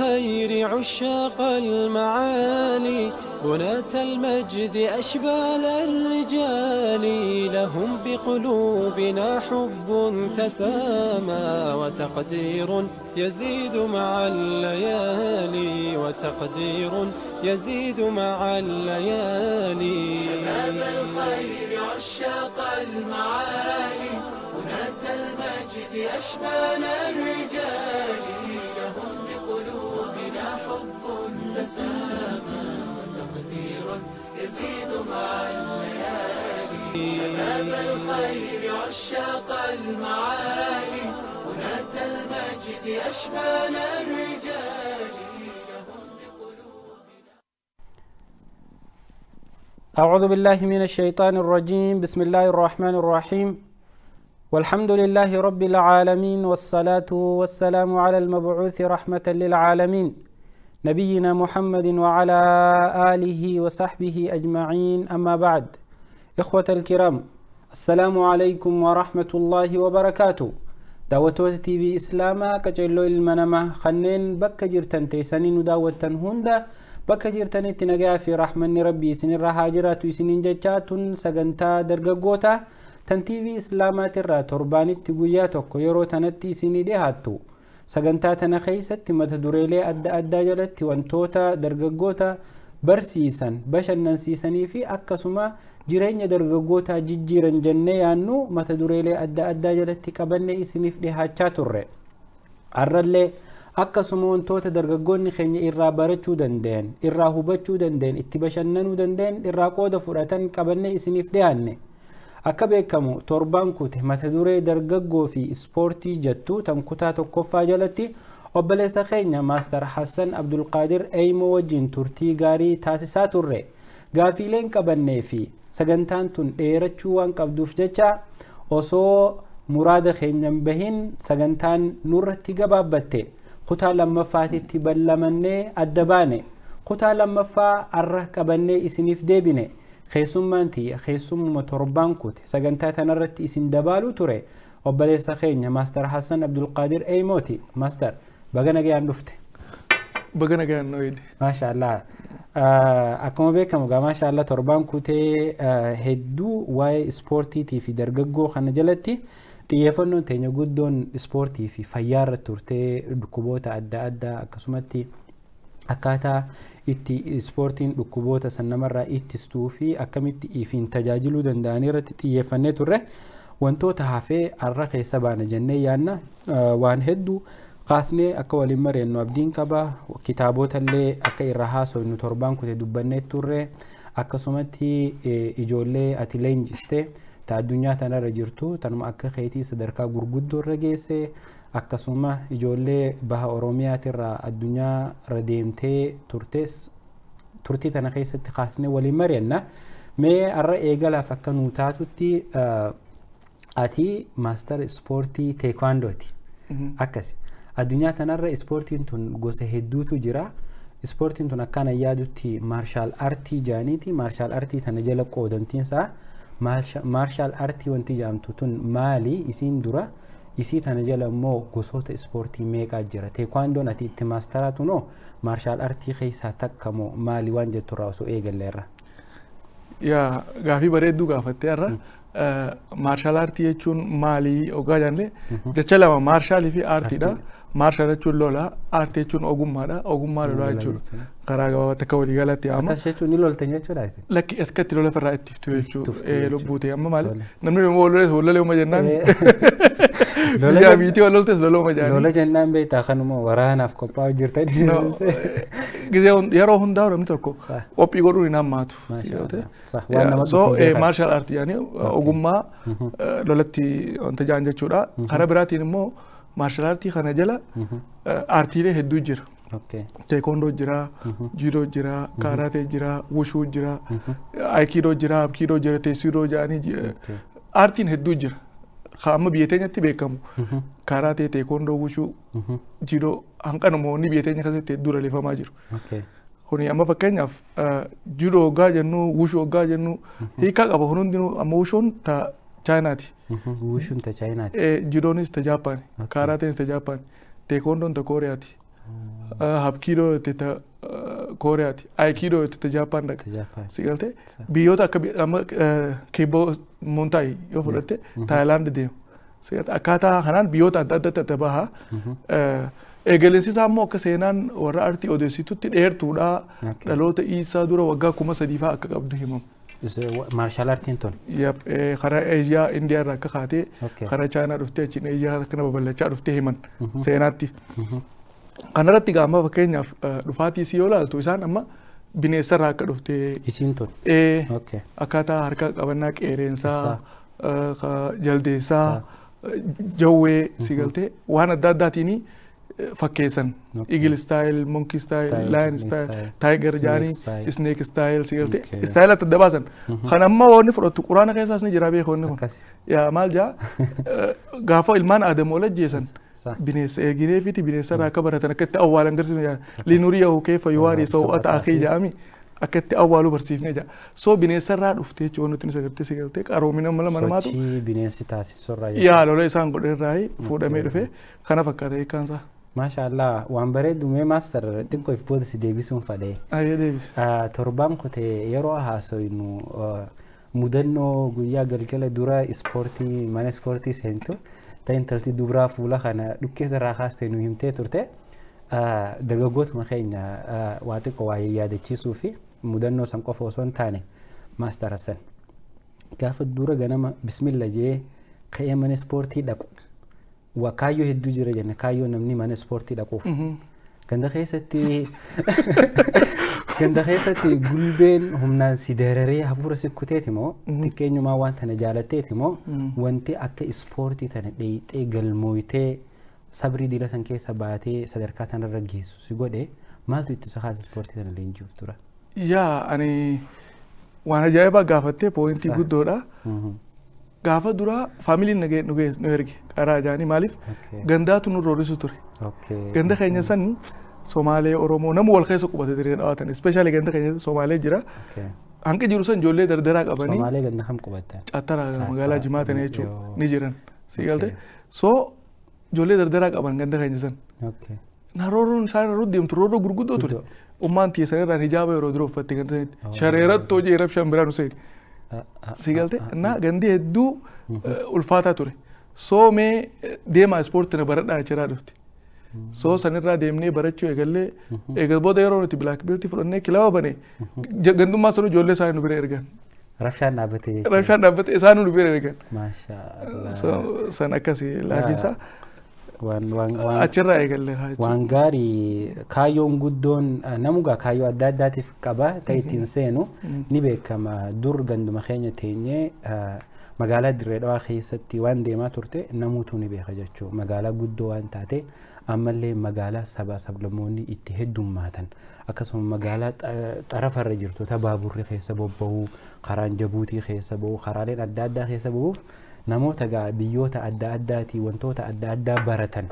الخير عشاق المعالي بناة المجد أشبال الرجال لهم بقلوبنا حب تسامى وتقدير يزيد مع الليالي وتقدير يزيد مع الليالي. شباب الخير عشاق المعالي بناة المجد أشبال الرجال لهم بقلوبنا حب تسامى وتقدير يزيد مع الليالي. شباب الخير عشاق المعالي بناة المجد أشبال الرجال لهم بقلوبنا. أعوذ بالله من الشيطان الرجيم. بسم الله الرحمن الرحيم. والحمد لله رب العالمين، والصلاة والسلام على المبعوث رحمة للعالمين، نبينا محمد وعلى آله وصحبه أجمعين. أما بعد، إخوة الكرام، السلام عليكم ورحمة الله وبركاته. دعوة تي في إسلاما كجلو المنما خنين بك جرتن تيسنين دعوة هندا بك جرتن تنجا في رحمن ربي سن الرهاجرات سنين جتاتن سجنتا درجوتا tan TV Islaamaatirraa torbaanitti guyyaa tokko yeroo tanatti isinii dhiyaattu. Sagantaa tana keessatti mata dureelee adda addaa jalatti wantoota dargaggoota barsiisan, bashannansiisanii fi akkasuma jireenya dargaggootaa jijjiiran jennee yaannu mata dureelee adda addaa jalatti qabannee isiniif dhiyaachaa turre. Har'allee akkasuma wantoota dargaggoonni keenya irraa barachuu danda'an, irraa hubachuu danda'an, itti bashannanuu danda'an, irraa qooda fudhatan qabannee isiniif dhiyaanne. Akka beekamu torbaan kute mata duree dargaggoo fi ispoortii jettu tan kutaa tokkoffaa jalatti obboleessa keenya Maastar Hassan Abdulqaadir Eymoo wajjin turtii gaarii taasisaa turre. Gaafiileen qabannee fi sagantaan tun dheerachuu waan qabduuf jecha osoo muraada keenyan bahin sagantaan nurratti gabaabbatte kutaa lammaffaatitti ballamannee adda baane. Kutaa lammaffaa har'a qabannee isiniif deebine. Keessummaan tiyya keessummuma torbaan kute sagantaa tanarratti isin dabaaluu ture obboleessa keenya Maastar Hassan Abdulqaadir Eymooti. Maastar, baga nagayaan dhufte. Baga nagayaan dhufte. Maasha Allah. Akkuma beekamu gaa maasha Allah torbaan kutee hedduu waa'ee ispoortiitii fi dargaggoo kana jalatti xiyyeeffannoon teenya guddoon ispoortii fi fayyaa irratti turtee dhukkuboota adda addaa akkasumatti akkaataa itti ispoortiin dhukkuboota san namarraa ittistuu fi akkamitti ifiin tajaajiluu danda'an irratti xiyyeeffannee turre. Wantoota hafee har'a keessa baana jennee yaanna. Waan hedduu kaasnee akka waliin mari'annu abdiin qaba. Kitaabota illee akka irra haasofnu torbaan kute dubbannee turre. Akkasumatti ijoollee ati leenjiste ta addunyaa tanarra jirtu tanuma akka keetii sadarkaa gurguddoo irra geesse, akkasuma ijoollee baha Oromiyaatirraa addunyaa irra deemtee turtes turtii tana keessatti kaasnee waliin mari'anna. Mee har'a eegalaaf akka nuu taatutti ati maastar ispoortii teekwaandooti. Akkasi. Addunyaa tanarra ispoortiin tun gosa hedduutu jira. Ispoortiin tun akkaan yaadutti maarshaal artii jaaniiti. Maarshaal artii tana jala qoodamtiinsaa maarshaal artii wanti jedhamtu tun maali isiin dura? Isii tana jala immoo gosoota ispoortii meeqaa jira? Teekwaandoon ati itti maastaraa tunoo maarshaal artii keessaa takka moo maali waan jettu irraa osoo eegalleerra? Yaa gaafii bareedduu gaafattee har'a. Maarshaal artii jechuun maali ogaa jennee jecha lama maarshaalii fi aartiidha. Maarshaal jechuun lola, aartii jechuun ogummaadha. Ogummaa lolaa jechuudha. Karaa gabaabaatti akka walii galatti amma. Akkas jechuun ni loltan jechuudha isin? Lakki akka itti lola ofirraa ittiftu jechuudha. Lubbuu ta'e amma maali? Namni immoo wal lolee uma jennaan. Biyyaa biitii wal loltes loluma jedhanii. Lola jennaan beektaa kanuma waraanaaf qophaa'u jirtanii. Gizee yeroo hundaa namni tokko qophii godhuun hin hammaatu. So maarshaal aartii jedhanii ogummaa lolatti wanta jedhan jechuudha. Karaa biraatiin immoo maarshaal aartii kana jala aartiilee hedduu jira. Teekondoo jira, juudoo jira, kaaraatee jira, wushuu jira, aikiidoo jira, abkiidoo jira, teessidoo jedhanii aartiin hedduu jira. Amma biyya teenyatti beekamu kaaraatee, teekondoo, wushuu, juudoo hanqanumoonni biyya teenya keessatti hedduu lalifamaa jiru. Kuni amma fakkeenyaaf juudoo hoggaa jennu, wushuu hoggaa jennu hiikaa qaba. Kun hundinuu amma wushuun ta Chaayinaati. Wushuun ta Chaayinaati. Judoonis ta Jaapaani. Kaaraateen ta Jaapaani. Teekoondoon ta Kooriyaati. Hapkiidoo yoo ta Kooriyaati. Aikiidoo yoo ta Jaapaan dhaqa. Si galtee biyyoota akka amma Keeboo Moontaayi yoo fudhatte Taayilaand deema. Si galtee akkaataa kanaan biyyoota adda addaatti adda baha. Eegalensi isaa immoo akka seenaan warra artii odeessitutti dheertuudha. Dhaloota Iisaa dura waggaa 3000 fa'aa akka qabdu himamu. Maarshaal artiin tun? Yap, karaa Eeshiyaa Indiyaa irraa akka kaatee karaa Chaayinaa dhuftee achiin Eeshiyaa akkana babal'achaa dhuftee himan seenaatti. Kanarratti egaa amma fakkeenyaaf dhufaatii isii yoo ilaaltu isaan amma bineensarraa akka dhuftee. Isiin tun? Akkaataa harka qabannaa qeerrensaa, jaldeessaa, jawwee si galtee waan adda addaatiin fakkeessan. Eagle style, monkey style, lion style, tiger jaanii, snake style si galtee style adda baasan. Kan amma wanni fudhattu quraana keessaas ni jira beeku wanni kun. Yaa maal jaa gaafa ilmaan Aadamoo ajjeesan bineensa eegineefiti bineensarraa akka baratan akka itti awwaalan garsiifne jaa. Linuriyahu kayfa yuwaarii saw'ata akhii jaami akka itti awwaalu barsiifne jaa. So bineensarraa dhuftee jechuun wanti nuti sagartee si galtee qaroomina mala namaatu. Sochii bineensi taasisurraa. Yaa lola isaan godheerraa fuudhamee dhufe kana fakkaata hiikkaansaa. Maashaallah waan bareedu mee maaster xiqqoo if booda si deebisuun fadhee. Ayyee deebisi. Torbaan kutee yeroo haasoynu mudannoo guyyaa galgala dura ispoortii mana ispoortii seentu ta'e intalti dubaraa fuula kana dhukkeessa irraa kaastee nu himtee turte dargaggootuma keenya waa xiqqoo waa'ee yaadachiisuu fi mudannoo san qofa osoo hin taane maaster Hassan gaafa dura ganama bismilla jee ka'ee mana ispoortii dhaqu. Kaayyoo hedduu jira jenna kaayyoo namni mana ispoortii dhaquuf. Ganda keessatti gulbeen humnaan si dararee hafuura si kuteeti moo xiqqeenyumaa waan tana jaalatteeti moo wanti akka ispoortii tana dheeyxee galmooytee sabrii diila san keessa baatee sadarkaa tanarra geessu si godhe maaltu itti kaasa ispoortii tana leenjiif tura? Yaa ani waan ajaa'ibaa gaafattee poointii guddoodha. Gaafa duraa faamiliin nu erge karaa jaanii maaliif gandaatu nu roorrisu ture. Ganda keenya san Somaalee Oromoo nama wal keessa qubate dirree dhawaatan ispeeshaalii ganda keenya Somaalee jira. Hanqi jiru san ijoollee dardaraa qabanii. Somaalee ganda kam qubatte? Cattaraa magaalaa Jimaa tana jechuun ni jiran. Si galte so ijoollee dardaraa qaban ganda keenya san. Na roorroon isaan irra deemtu roorroo gurguddoo ture. Ummaan tiisan irraan hijaaba yeroo dura uffatte ganda sanitti. Shareerattoo jee rabshaan biraa nu seeni. Si galte na gandi hedduu ulfaataa ture. Soo mee deemaa ispoortii na baradhaa jechuudha dhufte. Soo sanirraa deemnee barachuu eegallee eegal booda yeroo nuti bilaak beeltii fudhannee kilaba bane gandummaa sanuu ijoollee isaanii nu bira ergan. Rabshaan dhaabbatee jechuudha. Rabshaan dhaabbatee isaan nu bira ergan. Maashaallah. San akkasii laafiinsaa. Achirraa eegallee. Waan gaarii kaayyoon guddoon namugaa kaayyoo adda addaatiif qaba ta'e ittiin seenu ni beekama dur ganduma keenya teenyee magaalaa Dirree Dhawaa keessatti waan deemaa turte namuutu ni beeka jechuudha. Magaalaa guddoo waan taate ammallee magaalaa sabaa sablammoonni itti heddummaatan akkasuma magaalaa xarafarra jirtu baaburri keessa bobba'uu karaan Jabuutii keessa ba'uu karaaleen adda addaa keessa ba'uuf namoota biyyoota adda addaatii wantoota adda addaa baratan.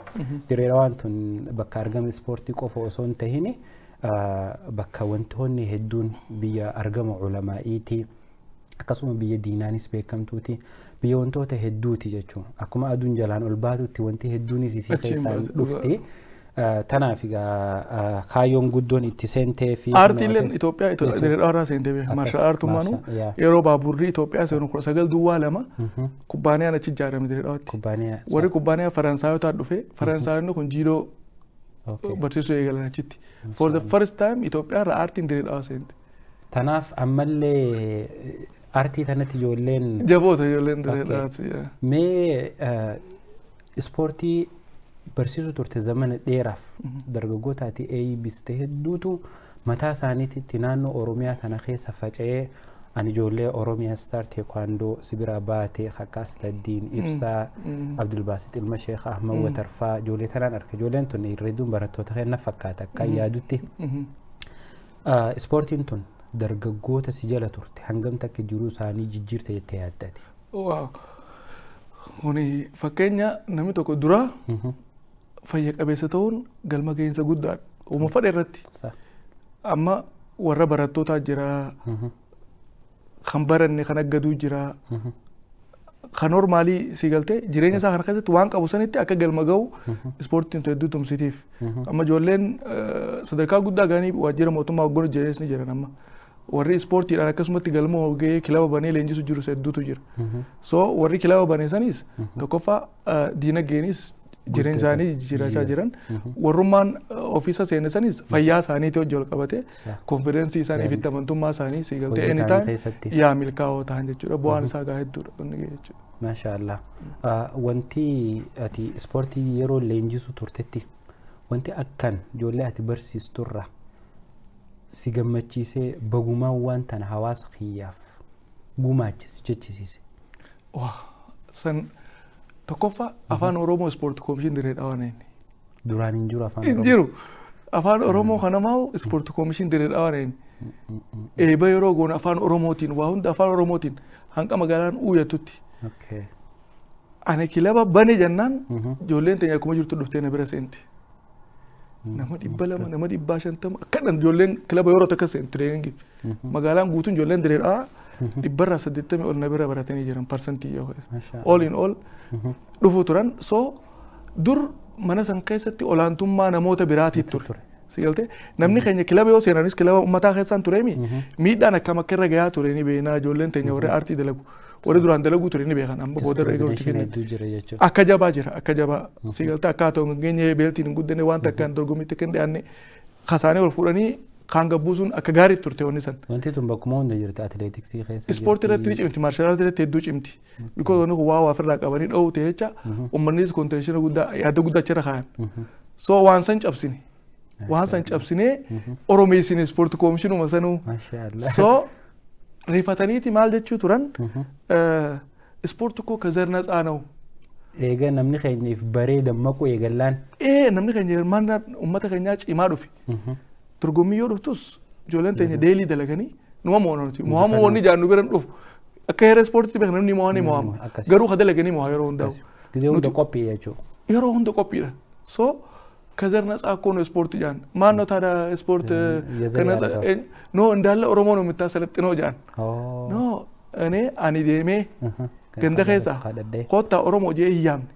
Dirree Dhawaan tun bakka argama ispoortii qofa osoo hin tahin bakka wantoonni hedduun biyya argama ulamaa'iitii akkasuma biyya diinaanis beekamtuuti biyya wantoota hedduuti jechuudha. Akkuma aduun jalaan ol baatutti wanti hedduunis isii keessaan dhufti. Tanaaf egaa kaayyoon guddoon itti seentee fi. Aartiileen Itoophiyaa Dirree Dhawaarraa seentee beekama. Maarshaal aartummaanuu yeroo baaburri Itoophiyaa seenu 1902 kubbaaniyaan achi ijaarame Dirree Dhawaatti. Warri kubbaaniyaa Faransaayotaan dhufe Faransaayonni kun jiidoo barsiisuu eegalan achitti. For the first time Itoophiyaa irraa aartiin Dirree Dhawaa seente. Tanaaf ammallee aartii tanatti ijoolleen. Jaboota ijoolleen Dirree Dhawaatti. Mee ispoortii barsiisuu turte zamana dheeraaf dargaggootaati eeybiste hedduutu mataa isaaniitti naannoo Oromiyaa tana keessa faca'ee ani ijoollee Oromiyaa Star Teekwaandoo Sibiraa Baatee Hakkaas Laddiin Ibsaa Abdulbaasit Ilma Sheekh Ahmad Watarfaa ijoollee tanaan arga ijoolleen tun hedduun barattoota keenya fakkaata akka yaadutti. Ispoortiin tun dargaggoota si jala turte hangam takka jiruu isaanii jijjiirte jettee yaaddate? Kuni fakkeenya namni tokko dura fayya qabeessa ta'uun galma gahinsa guddaadha. Uuma fadhe irratti. Amma warra barattootaa jira. Kan baranne kan aggaduu jira. Kan normaalii si galtee jireenya isaa kana keessatti waan qabu sanitti akka galma gahu ispoortiin hedduu tumsitiif. Amma ijoolleen sadarkaa guddaa gahanii waajjira mootummaa hogganuu jireenya ni jiran amma. Warri ispoortiidhaan akkasumatti galma gahee kilaba banee leenjisu jiru hedduutu jira. So warri kilaba banee sanis tokkoffaa diinagdeenis jireenya isaanii jijjiirachaa jiran, warrummaan ofiisa seene sanis fayyaa isaaniitii hojii wal qabate, konfidensii isaanii fi amantummaa isaanii si galtee anytime yaa milkaa'oo ta'an jechuudha. Bu'aan isaa gaa hedduudha wanni jechuudha. Maashaallah. Wanti ati ispoortii yeroo leenjisu turtetti wanti akkan ijoollee ati barsiisturra si gammachiisee bagumaan waan tana hawaasa kiyyaaf gumaachis jechisiise. San tokkoffaa afaan Oromoo ispoortii koomishin dirree dhawaan inni. Duraan hin jiru afaan Oromoo. Hin jiru. Afaan Oromoo kanamaa'u ispoortii koomishin dirree dhawaan inni. Eeba yeroo goonu afaan Oromootiin waa hunda afaan Oromootiin hanqa magaalaan uuyatutti. Ani kilaba bane jennaan ijoolleen teenya akkuma jirtu dhuftee na bira seenti. Nama 200, nama 150 akkanan ijoolleen kilaba yeroo takka seenti tireeningiif. Magaalaan guutuun ijoolleen dirree dhawaa 180 ol na bira baratanii jiran parsantii yoo all in all dhufuu turan. So dur mana san keessatti olaantummaa namoota biraatii ture. Si galtee namni keenya kilaba yoo seenanis kilaba uummataa keessaan tureemi miidhaan akkam akka irra gahaa ture ni beekna. Ijoolleen teenya warri aartii dalagu warri duraan dalaguu ture ni beekan amma booda irra eegaluutti kennan. Akka jabaa jira akka jabaa si galtee akka haa ta'u geenye beeltiin hin guddanne waan takkaan dorgommiitti akka hin dhiyaanne kasaanii ol fuudhanii kaan gabbuusuun akka gaarii turte wanni san. Wanti tun bakkuma hunda jirti atileetiksii keessa. Ispoortii irratti ni cimti, maarshaal aartii irratti hedduu cimti. Because wanni kun waa waa ofirraa qabanii dha'uu ta'e jecha uummannis konteeshina guddaa yaada guddaa achirra kaayan. So waan san cabsine. Waan san cabsinee Oromeessine ispoortii koomishinuma sanuu. So rifataniiti maal jechuu turan ispoortii koo ከዘር ነፃ ነው. Eega namni keenya if baree dammaqu eegallaan. Ee namni keenya hirmaannaa uummata keenyaa cimaa dhufe. Dorgommii yoo dhuftus ijoolleen teenya deelii dalaganii numa mo'an nuti. Mo'amuu wanni jaannu bira dhufu. Akka heera ispoortiitti beekan namni mo'aa ni mo'ama. Garuu ka dalaganii mo'a yeroo hundaa'u. Gizee hunda qophii jechuudha. Yeroo hunda qophiidha. So ከዘር ነፃ እኮ ነው ስፖርት ጃን ማን ነው ታዲያ ስፖርት ኖ እንዳለ ኦሮሞ ነው የምታሰለጥነው ጃን ኖ እኔ ani deemee ganda keessa kottaa Oromoo jee hin yaamne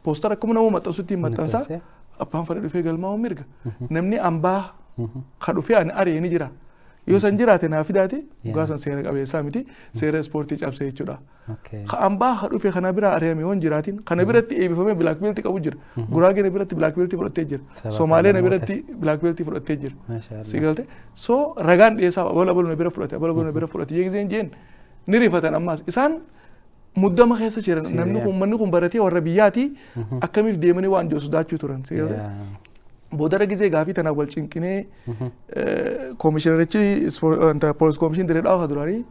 poostara akkuma nama maxxansutti hin maxxansaa abbaan fedhe dhufee galmaa'uu mirga namni ambaa ka dhufee ani ari'ee ni jira yoo san jiraate naa fidaate dhugaa san seera qabeessaa miti seera ispoortii cabsee jechuudha. Ka ambaa ka dhufe kana bira ari'ame yoo hin jiraatin kana biratti eebbifamee bilaak beelti qabu jira Guraagee na biratti bilaak beelti fudhattee jira Somaalee na biratti bilaak beelti fudhattee jira si galte so ragaan dhiyeessaa abala abalu na bira fudhate abala abalu na bira fudhate yeegizeen jeen ni rifatan ammaas isaan muddama keessa jiran namni kun manni kun baratee warra biyyaati akkamiif deemanii waan jiru sodaachuu turan si galte. Boodarra gizee gaafii tanaaf wal cinqinee koomishinarichi poolis koomishin dirree dhawaa duraanii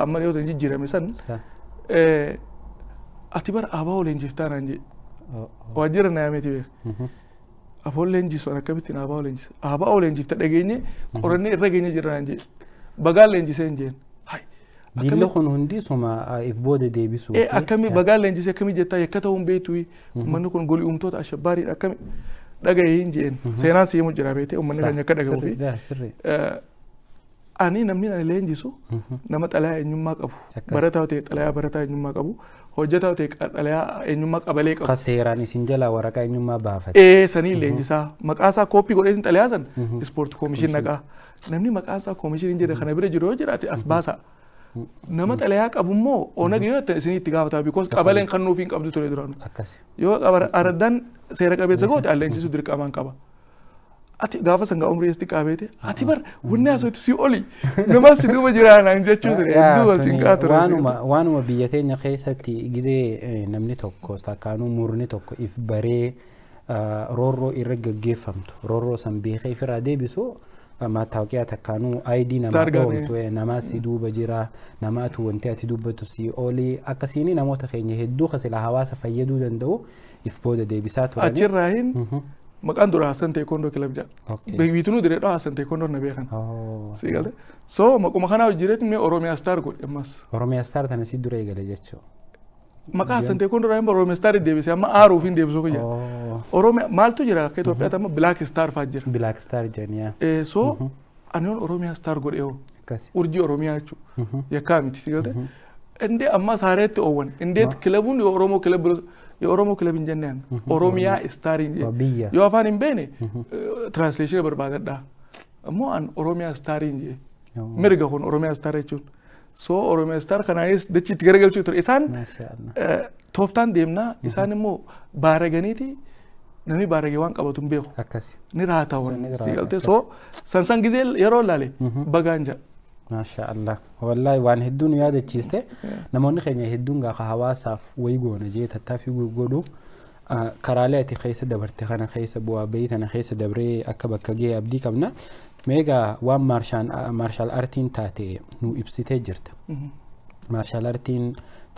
amma dhiyoo ta'e jijjiirame san ati bara abaa leenjiftaa naan jedhe waajjira na yaameeti beek. Aboo leenjisu akkamittiin abaa leenjisa abaa leenjifta dhageenye qorannee irra geenye jira naan jedhe bagaan leenjisee hin jeen. Dilli kun hundi suma if booda deebisuu. Akkami bagaan leenjisee akkamii jettaa yakka ta'uun beektu uummanni kun golii uumtoota ashabbaariidha akkami dhaga'ee hin jeen seenaan si himu jira beekte uummanni keenya akka dhaga'uu fi ani namni ani leenjisu nama xalayaa eenyummaa qabu barataa ta'e xalayaa barataa eenyummaa qabu hojjetaa ta'e xalayaa eenyummaa qabalee qabu. Seeraan isin jalaa waraqaa eenyummaa baafate. Ee sanii leenjisaa maqaa isaa kooppii godhee xalayaa san ispoortii koomishin naqaa namni maqaa isaa koomishin jedhe kana bira jiru yoo jiraate as baasa. Nama xalayaa qabu immoo onag yoo ta'e isin itti gaafatama because qabaleen kan nuuf hin qabdu ture duraanu. Yoo araddaan seera qabeessa goote leenjisuu dirqamaan qaba. Ati gaafa sangaa umrii isatti qabeete ati bar wanni haasoftu si oli nama si duuba jiraanaan jechuu ture hedduu wal cinqaa ture. Waanuma biyya teenya keessatti gizee namni tokko takkaanuu murni tokko if baree roorroo irra gaggeeffamtu roorroo san beekee ifirraa deebisu mattaawoqiyaa takkaanuu ID namaa dhoomtu namaa si duuba jira namaatu wanti ati dubbatu si oli akkasiin namoota keenya hedduu kasila hawaasa fayyaduu danda'u if booda deebisaa turani. Achirraa hin maqaan dura Hassan Teekondoo kilab jedha. Beekbiitunuu direedha Hassan Teekondoo na beekan. Si galte. So maquma kanaa hojjetu mee Oromiyaa Star godhe ammas. Oromiyaa Star tana si dura eegale jechuudha. Maqaa Hassan Teekondoo irraa Oromiyaa Star deebisee amma aaruuf hin deebisuu kiyya. Oromiyaa maaltu jira akka Itoophiyaatti amma Black Star fa'aa jira. Black Star jedhanii. So ani yoon Oromiyaa Star godhe hoo. Urjii Oromiyaa jechuudha. Yakkaa miti si galte. እንዴ አማ ሳሬት ኦወን እንዴት ክለቡን የኦሮሞ ክለብ ብሎ የኦሮሞ ክለብ እንጀነን ኦሮሚያ ስታር እንጂ yoo afaan hin beekne translation barbaadadha. Ammoo an Oromiyaa Star እንጂ mirga kun Oromiyaa Star jechuun. So Oromiyaa Star kanaanis dachi itti garagalchuu ture. Isaan tooftaan deemnaa isaan immoo baaraganiiti namni baaragee waan qabatu hin beeku. Ni raatawan si galte so sansan gizee yeroo laale bagaan jedha. Maasha Allah. Wallahi waan hedduu nu yaadachiiste namoonni keenya hedduun gaafa hawaasaaf wayii goona jee tattaaffii godhu karaalee ati keessa dabarte kana keessa bu'aa bahii tana keessa dabree akka bakka ga'e abdii qabna. Meegaa waan martial artiin taate nu ibsitee jirta. Martial artiin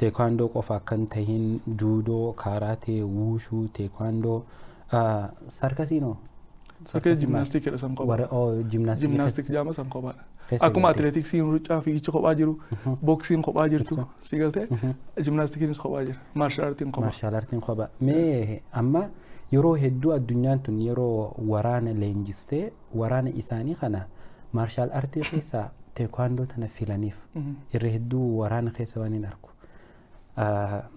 teekwaandoo qofa akkan tahin juudoo, kaaraatee, wuushuu, teekwaandoo, sarkasiinoo. Sarkasii jimnaastikiidha san kophaa. Jimnaastikii jaama san kophaadha. Akkuma atileetiksiin ruccaa fiigichi kophaa jiru, boksiin kophaa jirtu si galtee jimnaastikiinis kophaa jira, martial artiin kophaa. Martial artiin kophaa. Mee amma yeroo hedduu addunyaan tun yeroo waraana leenjistee waraana isaanii kana martial artii keessaa teekwaandoo tana filaniif irra hedduu waraana keessa waan hin argu.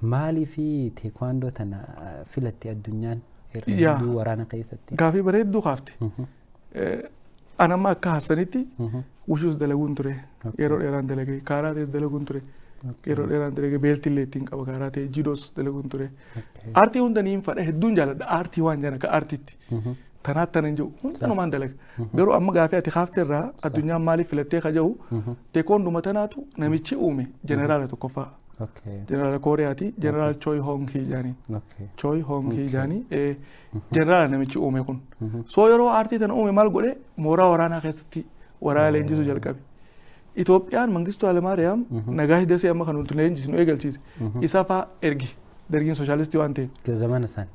Maaliifi teekwaandoo tana filatte addunyaan irra hedduu waraana keessatti? Gaafii bareedduu kaafte. Anamma akka Hassanitti wushuus dalaguun ture yeroo dheeraan dalagee kaaraatees dalaguun ture yeroo dheeraan dalagee beeltillee ittiin qaba kaaraatee jidoos dalaguun ture. Aartii hunda niin fadha hedduun jaaladha aartii waan jaan akka aartiitti. Tanaat tana hin jiru hundanumaan dalaga. Garuu amma gaafii ati kaafte irraa addunyaan maaliif filattee ka jiru teekwoonduma tanaatu namichi uume jeneraala tokkoffaa. Jeneraala Kooriyaati jeneraal Choi Hong Hee jaaniin. Choi Hong Hee jaanii jeneraala namichi uume kun. So yeroo aartii tana uume maal godhe mooraa waraanaa keessatti waraana leenjisuu jalqabe. Itoophiyaan Mangistuu Hayilamaariyaam Nagaash Dasee amma kan nuti leenjisnu eegalchiise. Isa faa ergi dargiin sooshaalistii waan ta'eef. Zamana san.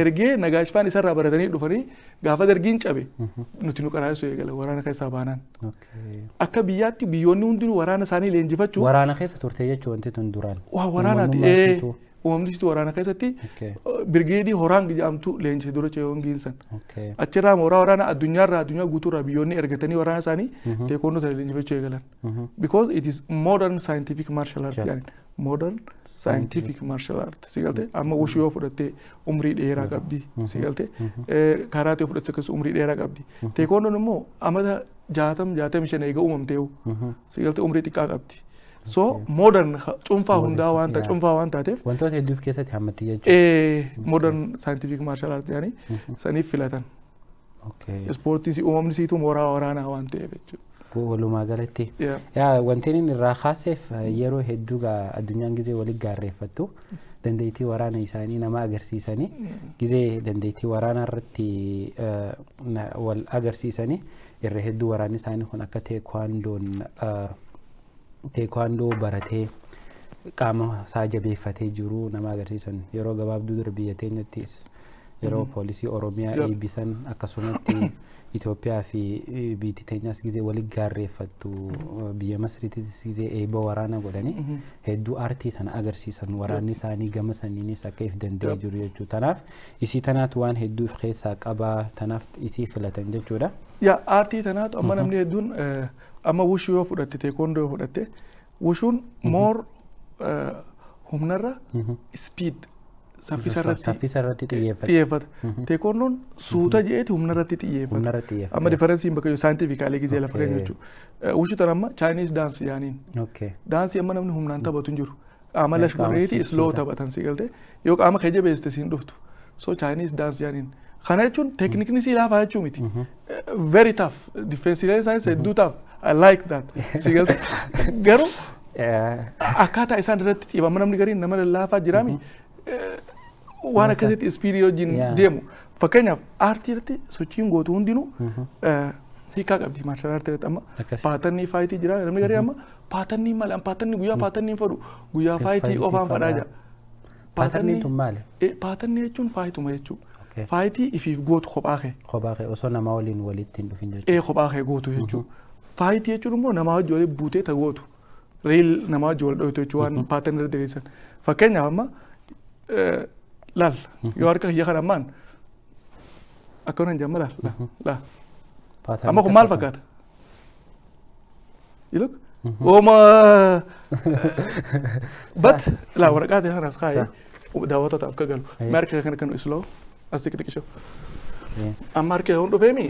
Ergee Nagaash faan isarraa baratanii dhufanii gaafa dargiin cabe nuti nu qaraasuu eegala waraana keessaa baanaan. Akka biyyaatti biyyoonni hundinuu waraana isaanii leenjifachuu. Waraana keessa turte jechuun wanti tun duraan. Waa waraanaati. Uumamni waraana keessatti birgeedii Horaang jedhamtu leenjise dura Cheeyoongiin san. Achirraa mooraa waraanaa addunyaarraa addunyaa guutuurraa biyyoonni ergatanii waraana isaanii teekwoondoo sana leenjifachuu eegalan. Because it is modern scientific martial art yaani modern scientific martial art si galte amma wushuu yoo fudhatte umrii dheeraa qabdi si galte kaaraatee yoo fudhatte akkasumas umrii dheeraa qabdi. Teekwoondoon immoo amata 60 65 eega uumamteewu si galte umrii xiqqaa qabdi. So modern cuunfaa hundaa waan ta'a cuunfaa waan taateef. Wantoota hedduuf keessatti hammatti jechuudha. Modern scientific martial art yaani saniif filatan. Ispoortiin uumamni siituu mooraa waraanaa waan ta'eef jechuudha. Walumaa galatti. Yaa wanti inni irraa kaaseef yeroo hedduu addunyaan gizee walitti gaarreeffattu dandeettii waraana isaanii nama agarsiisanii gizee dandeettii waraanaa irratti wal agarsiisanii irra hedduu waraanni isaanii kun akka teekwaandoon teekwaandoo baratee qaama isaa jabeeffatee jiru nama agarsiisan yeroo gabaabduu dura biyya teenyattis yeroo poolisii Oromiyaa eebbisan akkasumatti Itoophiyaa fi biyyi teenyas gizee walitti gaarreeffattu biyya Masriittis gizee eebba waraana godhanii hedduu aartii tana agarsiisan waraanni isaanii gama saniinis akka if danda'ee jiru jechuudha. Tanaaf isii tanaatu waan hedduu of keessaa qabaa tanaaf isii filatan jechuudha. Yaa aartii tanaatu amma namni hedduun amma wushuu yoo fudhatte teekwoondoo yoo fudhatte wushuun more humnarra speed saffisa irratti xiyyeeffata. Teekwoondoon suuta je'eeti humna irratti xiyyeeffata. Amma differensiin bakka scientifically gizee lafa keenya jechuudha. Wushuu tan amma Chinese dance yaaniin. Daansii amma namni humnaan taphatu hin jiru. Qaama lash godheeti slow taphatan si galte yoo qaama kee jabeessite siin dhuftu. So Chinese dance yaaniin. Kana jechuun teeknikni sii laafaa jechuu miti. Very tough. Defensiileen isaaniis hedduu tough. I like that. Si galte garuu akkaataa isaan irratti xiyyeeffama namni gariin nama lallaafaa jiraami. Waan akkasitti ispiidii wajjin deemu. Fakkeenyaaf aartii irratti sochiin gootu hundinuu hiikaa qabdi martial artii irratti amma paatannii faayitii jira namni garii amma paatannii maali paatannii guyyaa paatannii fadhu guyyaa faayitii qofaan fadhaa jira. Paatarniin tun maali? Paatannii jechuun faayituma jechuudha. Faayitii ifiif gootu kophaa kee. Kophaa kee osoo namaa waliin walitti hin dhufin jechuudha. Kophaa kee gootu jechuudha. Faayitii jechuun immoo namaa wajjin waliin buutee ta gootu. Real namaa wajjin wal dhoytu jechuudha waan paatannii irra diriirsan. Fakkeenyaaf amma laal yoo harka kiyya kana ammaan akkana hin jamma laal laal. Amma kun maal fakkaata? You look? Ooma But laa waraqaa ta'e kanas kaa'ee daawwatootaaf akka galu. Mee harka kana kan isloo as xiqqisho. Amma harka kun dhufeemi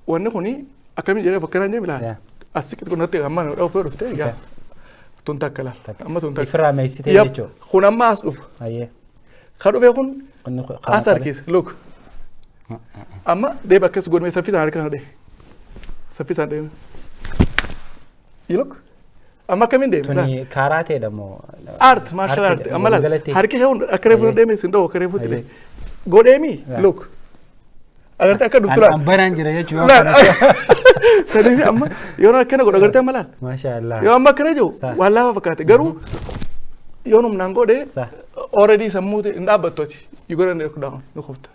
wanni kuni akkamiin jedhee fakkanaan jedhee ilaala. As xiqqi natti amma dhufee dhuftee yaa tun takka laal. Amma tun takka. Ifirraa meessitee jechuudha. Kun amma as dhufa. Ka dhufee kun as harkisa look. Amma deebi akkas godhame saffisaan harka kana dhee. Saffisaan deeme. You look. Amma akkamiin deeme? Tuni kaaraateedha moo? Art, martial art. Amma laal harki ishee hunda akka reefu deeme sin dha'u akka reefutti deeme. Godheemi look. Agartee akka dhuftu laal. Banaan jira jechuudha. Saniif amma yeroo akkana godhu agartee amma laal. Maasha Allah. Yoo amma akkana jiru waan laafa fakkaate garuu yoo humnaan godhe already sammuu hin dhaabbattu ati. You gonna knock down ni kufta.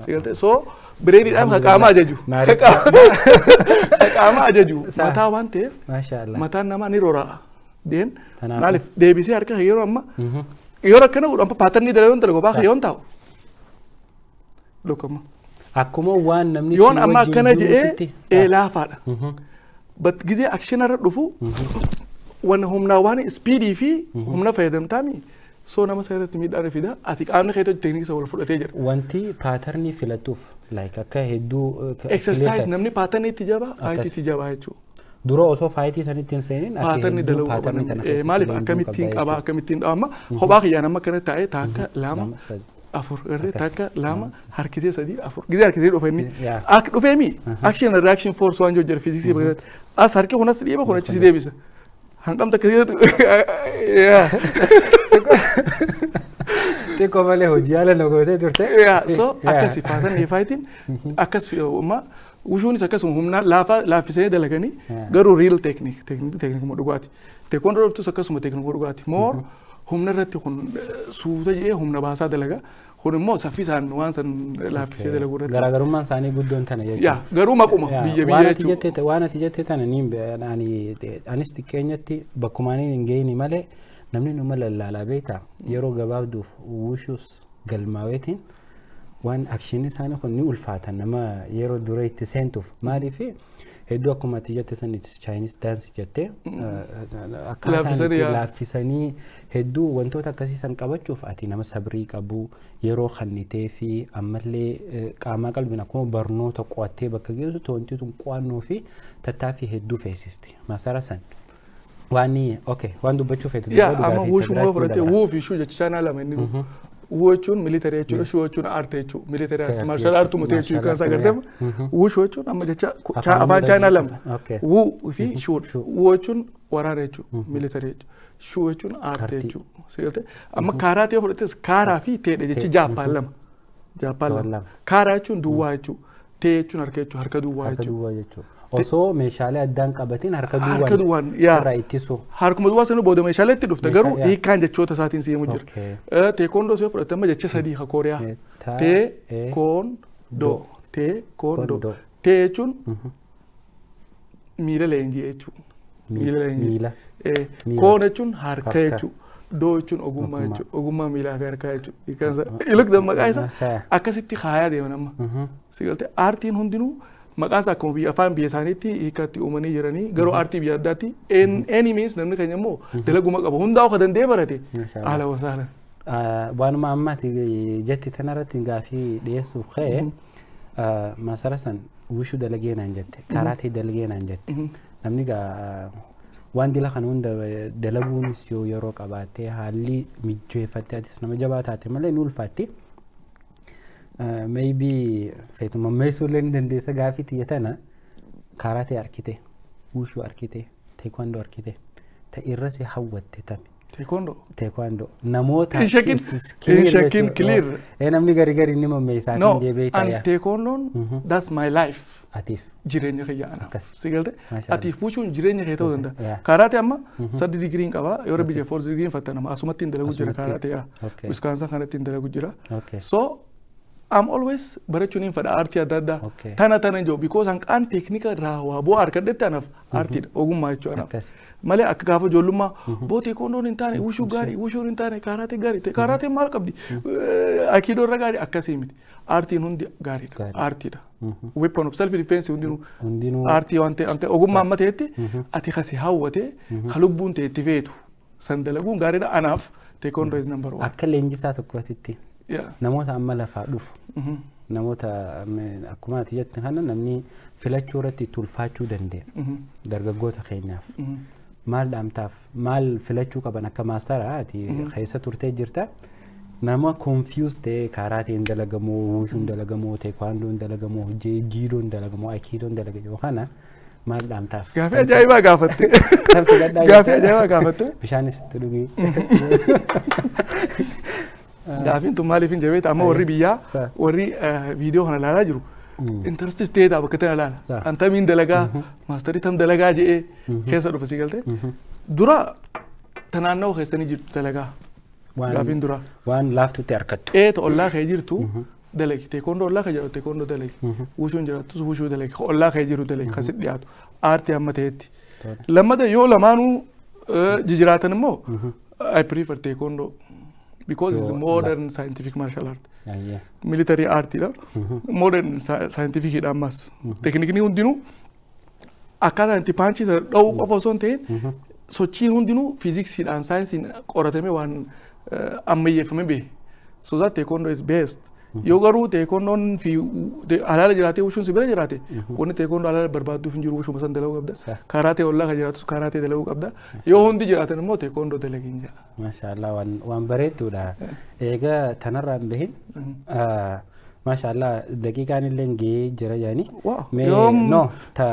Sigalte so bireediidhaan ka qaama ajaju. Ka qaama ajaju mataa waan ta'eef mataan namaa ni rora'a. Deen maaliif deebisee harka yeroo amma yeroo akkana godhu amma pattern dalaguun dalagu baafa yoon taa'u. Look amma. Akkuma waan namni yoon amma akkana jedhee laafaadha. But gizee action irra dhufu waan humnaa waan speedii fi humna fayyadamtaami. So nama seeratti miidhaa fida ati qaamni keetti teeknikii isa wal fudhatee jira. Wanti pattern filatuuf like akka hedduu exercise namni pattern itti jabaa fight itti jabaa jechuudha. Dura osoo fight sanitti hin seenin akka pattern dalaguu qaban maaliif akkamittiin qabaa akkamittiin dhaama kophaa kiyyaan amma akkana taa'ee takka lama afur gartee takka lama harkisee sadii afur gizee harkisee dhufe inni akka dhufeemi action and reaction force waan jiru jira fiiziksii bakka as harki kunas dhiiba kun achi si deebisa. Hanqamta akkasii Xiqqoo malee hojii haala na gootee turte. So akkasi pattern fightiin akkas amma wushuunis akkasuma humna laafa laaffisee dalaganii garuu real technique teeknikuma dhugaati. Teekwoondoo dhuftus akkasuma teeknikuma dhugaati. More humna irratti kun suuta jedhee humna baasaa dalaga. Kun immoo saffisaan waan san laaffisee dalaguu irratti. Garaagarummaan isaanii guddoon tana jechuudha. Garuu maquma biyya biyya jechuudha. Waan ati jette tana niin anis xiqqeenyatti bakkuma ani hin geenye malee namni numa lallaalaa beektaa yeroo gabaabduuf wushuus galmaaweetiin waan action isaanii kun ni ulfaata nama yeroo dura itti seentuuf maaliif hedduu akkuma ati jette san Chinese dance jettee akkaataan itti laaffisanii hedduu wantoota akkasii san qabachuuf ati nama sabrii qabu yeroo kennitee fi ammallee qaamaa qalbiin akkuma barnoota qo'attee bakka geessu wanti tun qo'annoo fi tattaaffii hedduu feesisti masara san. Waan okay waan dubbachuu feetu dubbadhu gaafii. Amma wushuu moo fudhatee wuu fi shuu jecha chaanaa lama inni wuu jechuun military jechuudha shuu jechuun aartii jechuudha military aartii martial art mutee jechuudha kan isaa agartee wuu shuu jechuun amma jecha afaan chaanaa lama wuu fi shuu wuu jechuun waraana jechuudha military jechuudha shuu jechuun aartii jechuudha amma kaaraatee fudhates kaaraa fi teedha jechi Jaappaan lama Jaappaan lama kaaraa jechuun duwwaa jechuudha tee jechuun harka jechuudha harka duwwaa jechuudha. Osoo meeshaalee addaan qabatiin harka duwwaan irraa ittisu. Harkuma duwwaa sanuu booda meeshaalee itti dhufte garuu hiikkaan jechoota isaatiin si'amu jira. Teekwoondoo yoo fudhatte amma jecha sadii ka Kooriyaa. Teekwoondoo. Teekwoondoo. Tee jechuun miila leenjii jechuudha. Miila leenjii. Koon jechuun harka jechuudha. Doo jechuun ogummaa jechuudha. Ogummaa miilaa fi harkaa jechuudha. Iluk maqaa isaa akkasitti haayaa deeman amma. Sigaltee aartiin hundinuu maqaan isaa akkuma biyya afaan biyya isaaniitti hiikatti uumanii jiranii garuu aartii biyya addaatti any means namni keenya immoo dalaguma qaba hundaa'u ka danda'ee barate haala wasaalan. Waanuma ammaati jetti tanarratti gaafii dhiyeessuuf ka'e masara san wushuu dalagee naan jette karaatee dalagee naan jette namni waan dila kana hunda dalaguunis yoo yeroo qabaattee haalli mijeeffattee atis nama jabaa taate malee ni ulfaatti. Maybe feetuma meessuullee ni dandeessa gaafii tiyya tana karaatee arkite wushuu arkite teekwaandoo arkite ta irra si hawwatte tami. Teekwaandoo. Teekwaandoo namoota. Shakin clear. Namni gari gari ni mammeessaa kan jee beektaa yaa. Teekwaandoon that's my life. Atiif. Jireenya kiyya ana. Si galte atiif wushuun jireenya kee ta'uu danda'a. Karaatee amma 3 digiriin qaba yoo rabbi jee 4 digiriin fattanama asumatti hin dalagu jira karaatee yaa. Wiskaansan kanatti hin dalagu jira. So I'm always barachuun hin fedha aartii adda addaa. Tana tana jiru because hanqaan teeknika irraa waa bu'aa argadhetti anaaf aartiidha ogummaa jechuudha anaaf. Malee akka gaafa ijoollummaa boo teekwoondoon hin taane wushuu gaarii wushuun hin taane kaaraatee gaarii kaaraateen maal qabdi akiidoo irra gaarii akkasii miti. Aartiin hundi gaariidha aartiidha. Weapon of self defense hundinuu aartii waan ta'e ogummaa amma ta'etti ati kasi hawwatee ka lubbuun ta'e itti feetu. San dalaguun gaariidha anaaf teekondoo is number one. Akka leenjisaa tokkootitti namoota amma lafaa dhufu namoota akkuma ati jette kana namni filachuu irratti tulfaachuu dandeenya dargaggoota keenyaaf. Maal dhaamtaaf maal filachuu qaban akka maastaraa ati keessa turtee jirta. Nama confused ta'e karaateen dalagamoo, wuushuun dalagamoo, teekwaandoon dalagamoo, jiidoon dalagamoo, aikiidoon dalagamoo kana maal dhaamtaaf? Gaafii ajaa'ibaa gaafatte. Gaafii ajaa'ibaa gaafatte. Bishaanis itti dhugii. Gaafiin tun maaliif hin jabeeta amma warri biyyaa warri viidiyoo kana ilaalaa jiru. Interest ta'eedha bakka tana ilaala. Antamiin dalagaa maastarii tam dalagaa je'ee keessa dhufa si galte. Dura tanaannoo keessanii jirtu dalagaa. Gaafiin dura. Waan laaftutti harkattu. Ee ollaa kee jirtu dalagi. Teekondoo ollaa kee jiraatu teekondoo dalagi. Wushuun jiraattus wushuu dalagi. Ollaa kee jiru dalagi kasi dhiyaatu. Aartii amma ta'etti. Lammata yoo lamaanuu jijjiraatan immoo I prefer teekondoo. Because it's modern scientific martial art. Military art dha. Modern scientific dha ammas. Teknikni hundinuu akkaataa itti paanchii sana dha'uu qofa osoo hin ta'in sochiin hundinuu fiiziksiidhaan saayinsiin qoratamee waan ammayyeeffamee bahe. So that taekwondo is best. Yoo garuu teekondoon fi halaala jiraatee wushuun si bira jiraate wanni teekondoo halaala barbaadduuf hin jiru wushuma san dalaguu qabda. Karaatee ollaa kan jiraatus karaatee dalaguu qabda. Yoo hundi jiraatan immoo teekondoo dalagiin jira. Maashaallah waan bareedduudha. Egaa tanarraa hin bahin maashaallah daqiiqaan illee gahee jira jaani. Mee no ta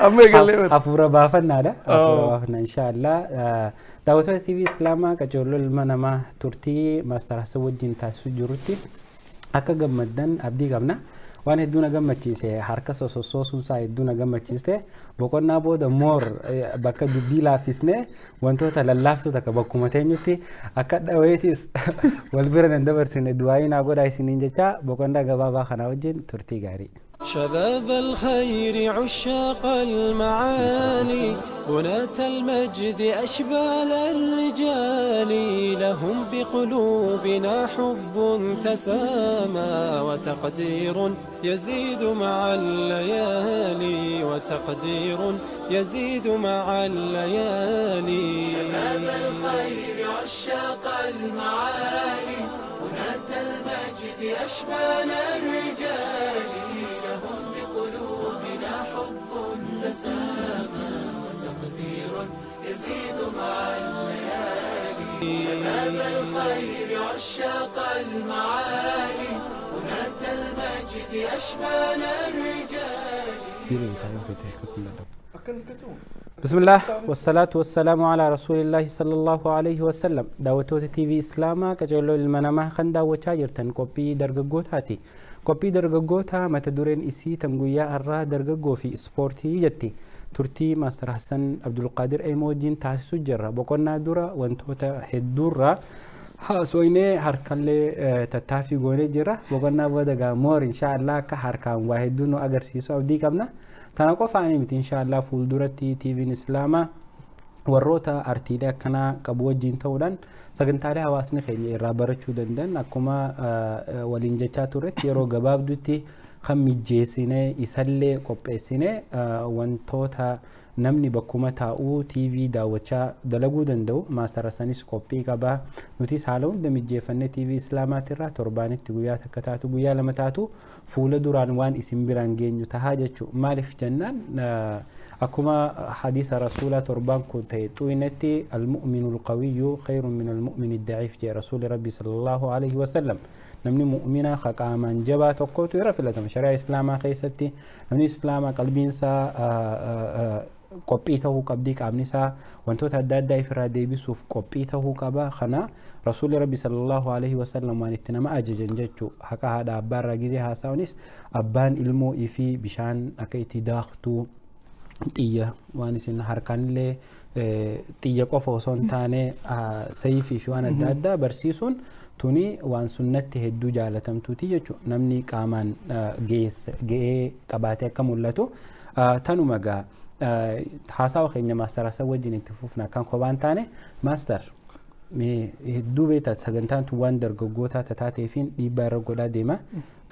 amma eegallee hafuura baafannaadha. Hafuura baafannaa inshaallah. Daawwattoota TV Islaamaa qacooloo ilma namaa turtii Maaster Hassan wajjin taasisuu jirutti akka gammaddan abdii qabna. Waan hedduu na gammachiise harka sosossoosuun isaa hedduu na gammachiiste boqonnaa booda moor bakka dubbii laaffisnee wantoota lallaaftuu takka bakkuma teenyutti akka dhaweetis wal bira nan dabarsine du'aayii naa godhaa isiniin jecha boqonnaa gabaabaa kanaa wajjin turtii gaarii. شباب الخير عشاق المعالي بناة المجد أشبال الرجال لهم بقلوبنا حب تسامى وتقدير يزيد مع الليالي وتقدير يزيد مع الليالي. شباب الخير عشاق المعالي بناة المجد أشبال الرجال لهم بقلوبنا حب تسامى وتقدير يزيد مع الليالي. شباب الخير عشاق المعالي بناة المجد أشبال الرجال. بسم الله والصلاة والسلام على رسول الله صلى الله عليه وسلم. دعوتوت تي في إسلاما كجلو المنامة خن دعوة جرتن كوبي درجوتاتي كوبي درجوتا متدورين إسي تنقويا الرا درجو في سبورتي جتي ترتي ماستر حسن عبد القادر أيموجين تاسسو جرا بقولنا دورا وانتوتا هدورا سويني هركلي تتافي غوني جرا بقولنا بودا مور إن شاء الله كهركان واحد دونو أجر سيسو أبدي كمنا تنقف عني مت إن شاء الله فولدرتي تي في إسلاما warroota artiilee akkanaa qabu wajjin ta'uudhaan sagantaalee hawaasni keenya irraa barachuu danda'an akkuma waliin jechaa turretti yeroo gabaabduutti kan mijjeessinee isallee qopheessinee wantoota namni bakkuma taa'uu TV daawwachaa dalaguu danda'u Maaster Hassanis qophii qabaa nutis haala hunda mijjeeffannee TV Islaamaatirraa torbaanitti guyyaa takka taatu guyyaa lama taatu fuula duraan waan isin biraan geenyu tahaa jechuu maaliif jennaan akkuma hadiisa rasuulaa torbaan kun ta'e xu'inetti almu'minu alqawiyyu khayrun min almu'mini daciif jee rasuuli rabbi sallallahu alaihi wasallam namni mu'mina qaamaan jabaa tokkotu irra filatama shari'aa islaamaa keessatti namni islaamaa qalbiinsaa qophii ta'uu qabdii qaamni isaa wantoota adda addaa ifirraa deebisuuf qophii ta'uu qaba kana rasuulli rabbi sallallahu alaihi wasallam waan itti nama ajajan jechuu haqa haadha abbaarraa gizee haasa'unis abbaan ilmoo ifii bishaan akka itti daaktuu xiyya waan isin harkaanillee xiyya qofa osoo hin taane sayfii fi waan adda addaa barsiisuun tuni waan sunnatti hedduu jaalatamtuuti jechuudha namni qaamaan ga'ee qabaatee akka mul'atu tanuma gaa haasawa keenya Maaster Hassan wajjin itti fufna kan kophaan taane Maaster hedduu beektaa sagantaan tun waan dargaggootaa tataateefiin dhiibbaa irra godhaa deema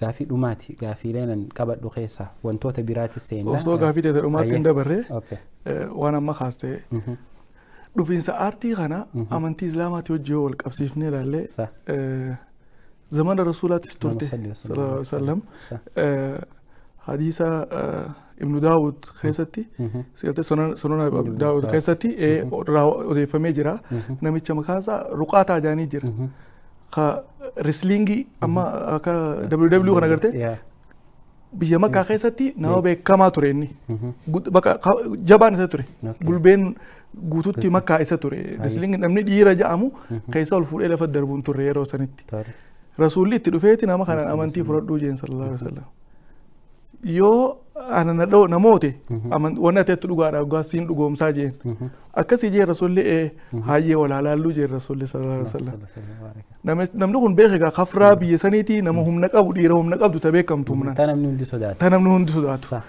gaafii dhumaati gaafiilee nan qabadhu keessa wantoota biraatis seenna. Osoo gaafii ta'e dhumaatti hin dabarre waan amma kaastee Dhufiinsa aartii kana amantii Islaamaatti hojii wal qabsiifnee ilaallee zamana Rasuulaattis turte sallallahu alaihi wasallam hadiisa Ibnu Daawud keessatti sigalte Sunan Ibnu Daawud keessatti irraa odeeffamee jira. Namicha maqaan isaa Ruqaataa jedhanii jira. Ka wrestlingii amma akka WW kana gartee biyya Makkaa keessatti nama beekamaa ture inni. Bakka jabaan isa ture. Gulbeen guututti Makkaa isa ture. Wrestlingii namni dhiira jedhamu keessa ol fuudhee lafa darbuun turre yeroo sanitti. Rasuulli itti dhufeeti nama kana amantii fudhadhuu jeen sallallahu alaihi wasallam. Yoo ana namoote wanni ati itti dhugaadha dhugaa siin dhugoomsaa jeen. Akkasii jeen rasuulli hayyee walaalaalluu jeen rasuulli sallallahu alaihi wasallam. Namni kun beeka egaa kafraa biyya saniitii nama humna qabu dhiira humna qabdu ta beekamtu humnaan. Ta namni hundi sodaatu. Ta namni hundi sodaatu.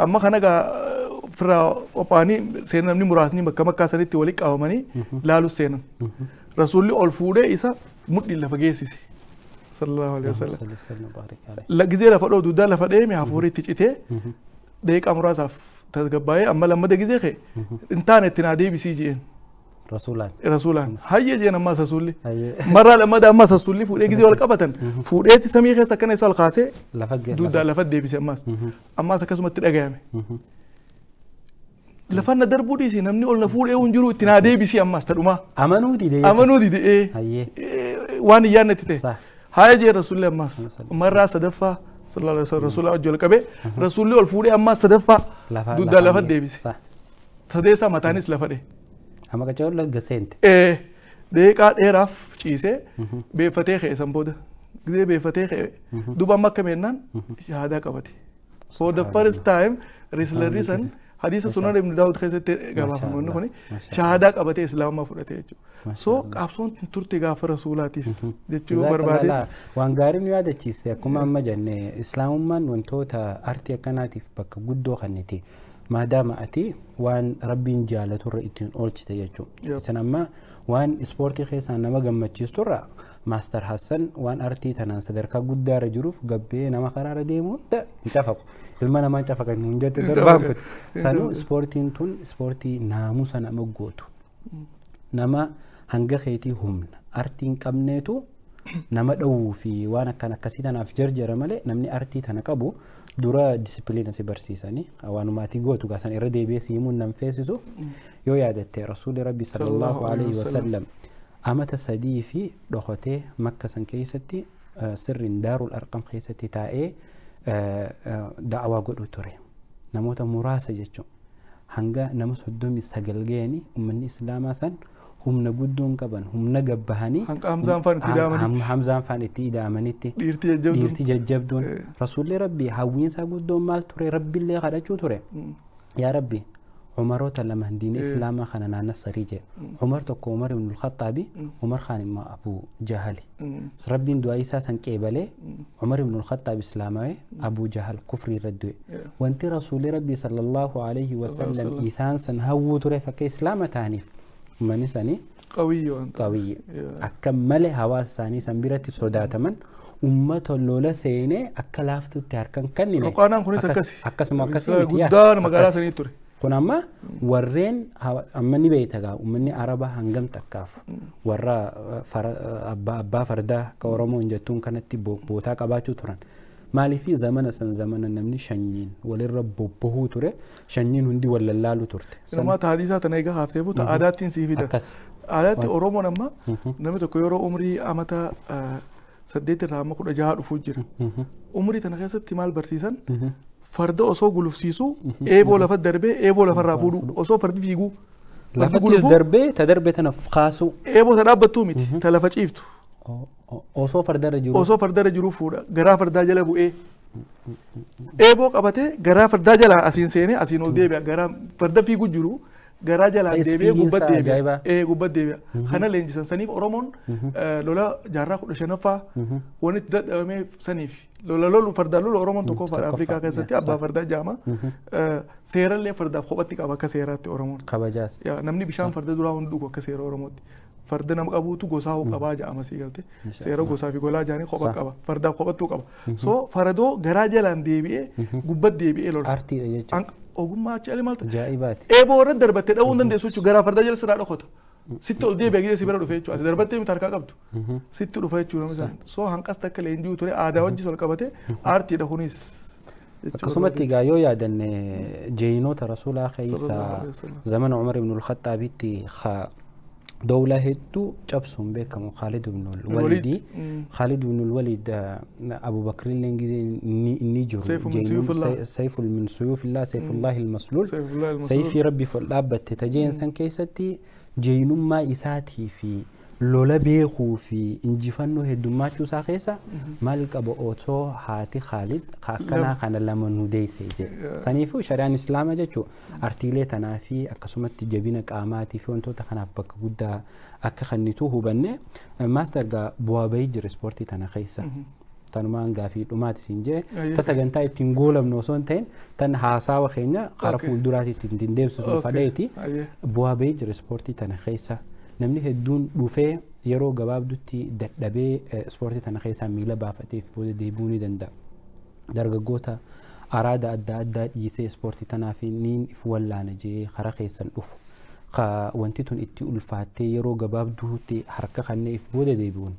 Amma kana egaa firraa qophaa'anii seenan namni muraasni bakka Makkaa sanitti walitti qabamanii laalus seenan. Rasuulli ol fuudhee isa mudhiin lafa geessise. Sallallahu alaihi wasallam. Gizee lafa dhoo dugdaa lafa deeme hafuurri itti citee daqiiqaa muraasaaf tasgabbaa'ee amma lammata gizee ka'e hin taane itti naa deebisii jeen. Rasuulaan. Rasuulaan. Hayyee jeen ammaas rasuulli. Marraa lammata ammaas rasuulli fuudhee gizee wal qabatan fuudheeti samii keessa akkana isa ol kaasee dugdaa lafa deebise ammaas. Ammaas akkasumatti dhagayame. Lafan na darbuu dhiisi namni ol na fuudhee hin jiru itti naa deebisii ammaas tadhumaa. Amanuu dide. Amanuu dide. Waan hin yaadne itti ta'e. Haaya jee rasuulli ammaas marraa sadaffaa sallallahu alaihi wasallam rasuula wajji ol qabee rasuulli ol fuudhee ammaas sadaffaa dugdaa lafa deebise. Sadeessaa mataanis lafa dhee. Amma qacca'uun laga seente. Daqiiqaa dheeraaf ciisee beeffatee ka'e san booda. Gizee beeffatee ka'e duuba amma akka meennaan shahaadaa qabate. For the first time wrestlerri san hadiisa Sunan Ibnu Daawud keessatti gabaafame wanni kuni shahaadaa qabatee Islaamummaa fudhate jechuudha. So qabsoon turte gaafa rasuulaatis jechuu barbaade. Waan gaarii nu yaadachiiste akkuma amma jenne Islaamummaan wantoota artii akkanaatiif bakka guddoo kenniti. Maadaama ati waan rabbiin jaalaturra ittiin oolchite jechuudha. Isin amma waan ispoortii keessaa nama gammachiisturra Maaster Hassan waan artii tanaan sadarkaa guddaarra jiruuf gabbee nama karaarra deemu hunda hin cafaqu. Ilma namaa hin cafaqan hin jette darbaan kun. Sanuu ispoortiin tun ispoortii naamusa nama gootu. Nama hanga keetii humna artii hin qabneetu nama dhowwuu fi waan akkan akkasii tanaaf jarjara malee namni artii tana qabu dura disipiliina si barsiisanii waanuma ati gootu gaasan irra deebi'ee si himuun nan feesisu yoo yaadatte rasuulli rabbi sallallahu alaihi wasallam amata 3 fi dhokotee Makka san keessatti sirriin Daarul Arqam keessatti taa'ee da'awaa godhu ture namoota muraasa jechuun hanga nama 39 ga'anii uummanni Islaamaa san humna guddoon qaban humna gabbahanii Hamzaan faan itti ida'amanitti Hamzaan faan itti ida'amanitti dhiirti jajjabduun rasuulli rabbi hawwiinsaa guddoon maal ture rabbiillee kadhachuu ture yaa rabbi Umaroota lama diina Islaamaa kana naanna sarii jedhe Umar tokko Umar ibn al-Khattaabi Umar kaan immoo Abu Jahali rabbiin du'aa isaa san qeebalee Umar ibn al-Khattaab Islaamaa'ee Abu Jahal kufrii irra du'e wanti rasuulli rabbi sallallahu alaihi wasallam isaan san hawwuu ture fakka Islaama ta'aniif uummanni sanii qawiyyi akka malee hawaasa isaanii san biratti sodaataman ummata lola seenee akka laaftutti harkan kennine. Ruqaanaan kunis akkasi. Akkasuma akkasii miti. Guddaan magaalaa sanii ture. Kun amma warreen amma ni beekta gaa uummanni Arabaa hangam takkaaf warra abbaa fardaa akka Oromoon jettuun kanatti bootaa qabaachuu turan. Maaliif zamana san zamana namni shanyiin walirra bobbahuu ture shanyiin hundi wal lallaalu turte. Namoota hadiisaa tana egaa haaftee fuuta aadaattiin sii fida. Aadaatti Oromoon amma namni tokko yeroo umrii amata 8 irraa amma 16 dhufuu jira. Umrii tana keessatti maal barsiisan? Farda osoo gulufsiisu eeboo lafa darbee eeboo lafarraa fuudhu osoo fardi fiiguu. Lafatti darbee ta darbee tana kaasuu. Eeboo ta dhaabbattuu miti ta lafa ciiftu. Osoo fardarra jiru. Osoo fardarra jiru fuudha garaa fardaa jala bu'ee. Eeboo qabatee garaa fardaa jala asiin seenee asiin ol deebi'a garaa farda fiiguu jiru garaa jalaan deebi'ee gubbatti deebi'a. Gubbatti deebi'a. Kana leenjisan saniif Oromoon lola jaarraa 15ffaa wanti itti dadhabamee saniif lola lolu fardaa lolu Oromoon tokkoffaadha Afrikaa keessatti abbaa fardaa jaama. Seerallee fardaaf kophatti qaba akka seeraatti Oromoon. Kabajaas. Namni bishaan farda duraa hundi dhugu akka seera Oromootti. Farda nama qabuutu gosaa qabaa jedhama sii galte. Seera gosaa fi golaa jedhanii kopha qaba. Fardaaf kophattuu qaba. So faradoo garaa jalaan deebi'ee gubbatti deebi'ee lola. Artiidha jechuudha. Ogummaa achi alee maaltu? Ajaa'ibaati. Eeboo irra darbattee dha'uu hin dandeessu jechuudha. Garaa fardaa jala sirraa dhokota. Sitti ol deebi'a gisee si bira dhufe jechuudha. Ati darbattee miti harkaa qabdu. Sitti dhufa jechuudha namni sana. So hanqas takka leenji'u ture aadaa wajjis ol qabate aartiidha kunis. Akkasumatti egaa yoo yaadanne jeeyinoota rasuulaa keessa zamana Umar ibn al-Khaxaabitti dawlaa hedduu cabsuun beekamu Khaalid ibn al-Walidi. Khaalid ibn al-Walid Abu Bakr illee gisee inni jiru sayful min suyuufillah sayfullahi al-masluul sayfii rabbi fol dhaabbatte tajeen san keessatti jeenummaa isaatii fi lola beekuu fi injifannoo heddummaachuu isaa keessa maal qaba otoo haati Khaalid akkanaa kana lama nu deesse jedhe. Saniifuu shari'aan Islaamaa jechuun artiilee tanaa fi akkasumatti jabina qaamaatii fi wantoota kanaaf bakka guddaa akka kennitu hubanne maaster gaa bu'aa bahii jira ispoortii tana keessa. Tanumaan gaafii dhumaati siin jee ta sagantaa ittiin goolamnu osoo hin ta'in tan haasawa keenya karaa fuulduraatti ittiin deemsisnu fadheeti bu'aa bahii jira ispoortii tana keessa. Namni hedduun dhufee yeroo gabaabdutti dadhabee ispoortii tana keessaa miila baafateef booda deebi'uu ni danda'a. Dargaggoota araada adda addaa dhiisee ispoortii tanaaf niin if wallaana jee karaa keessan dhufu. Wanti tun itti ulfaattee yeroo gabaabduutti harka kannee if booda deebi'uun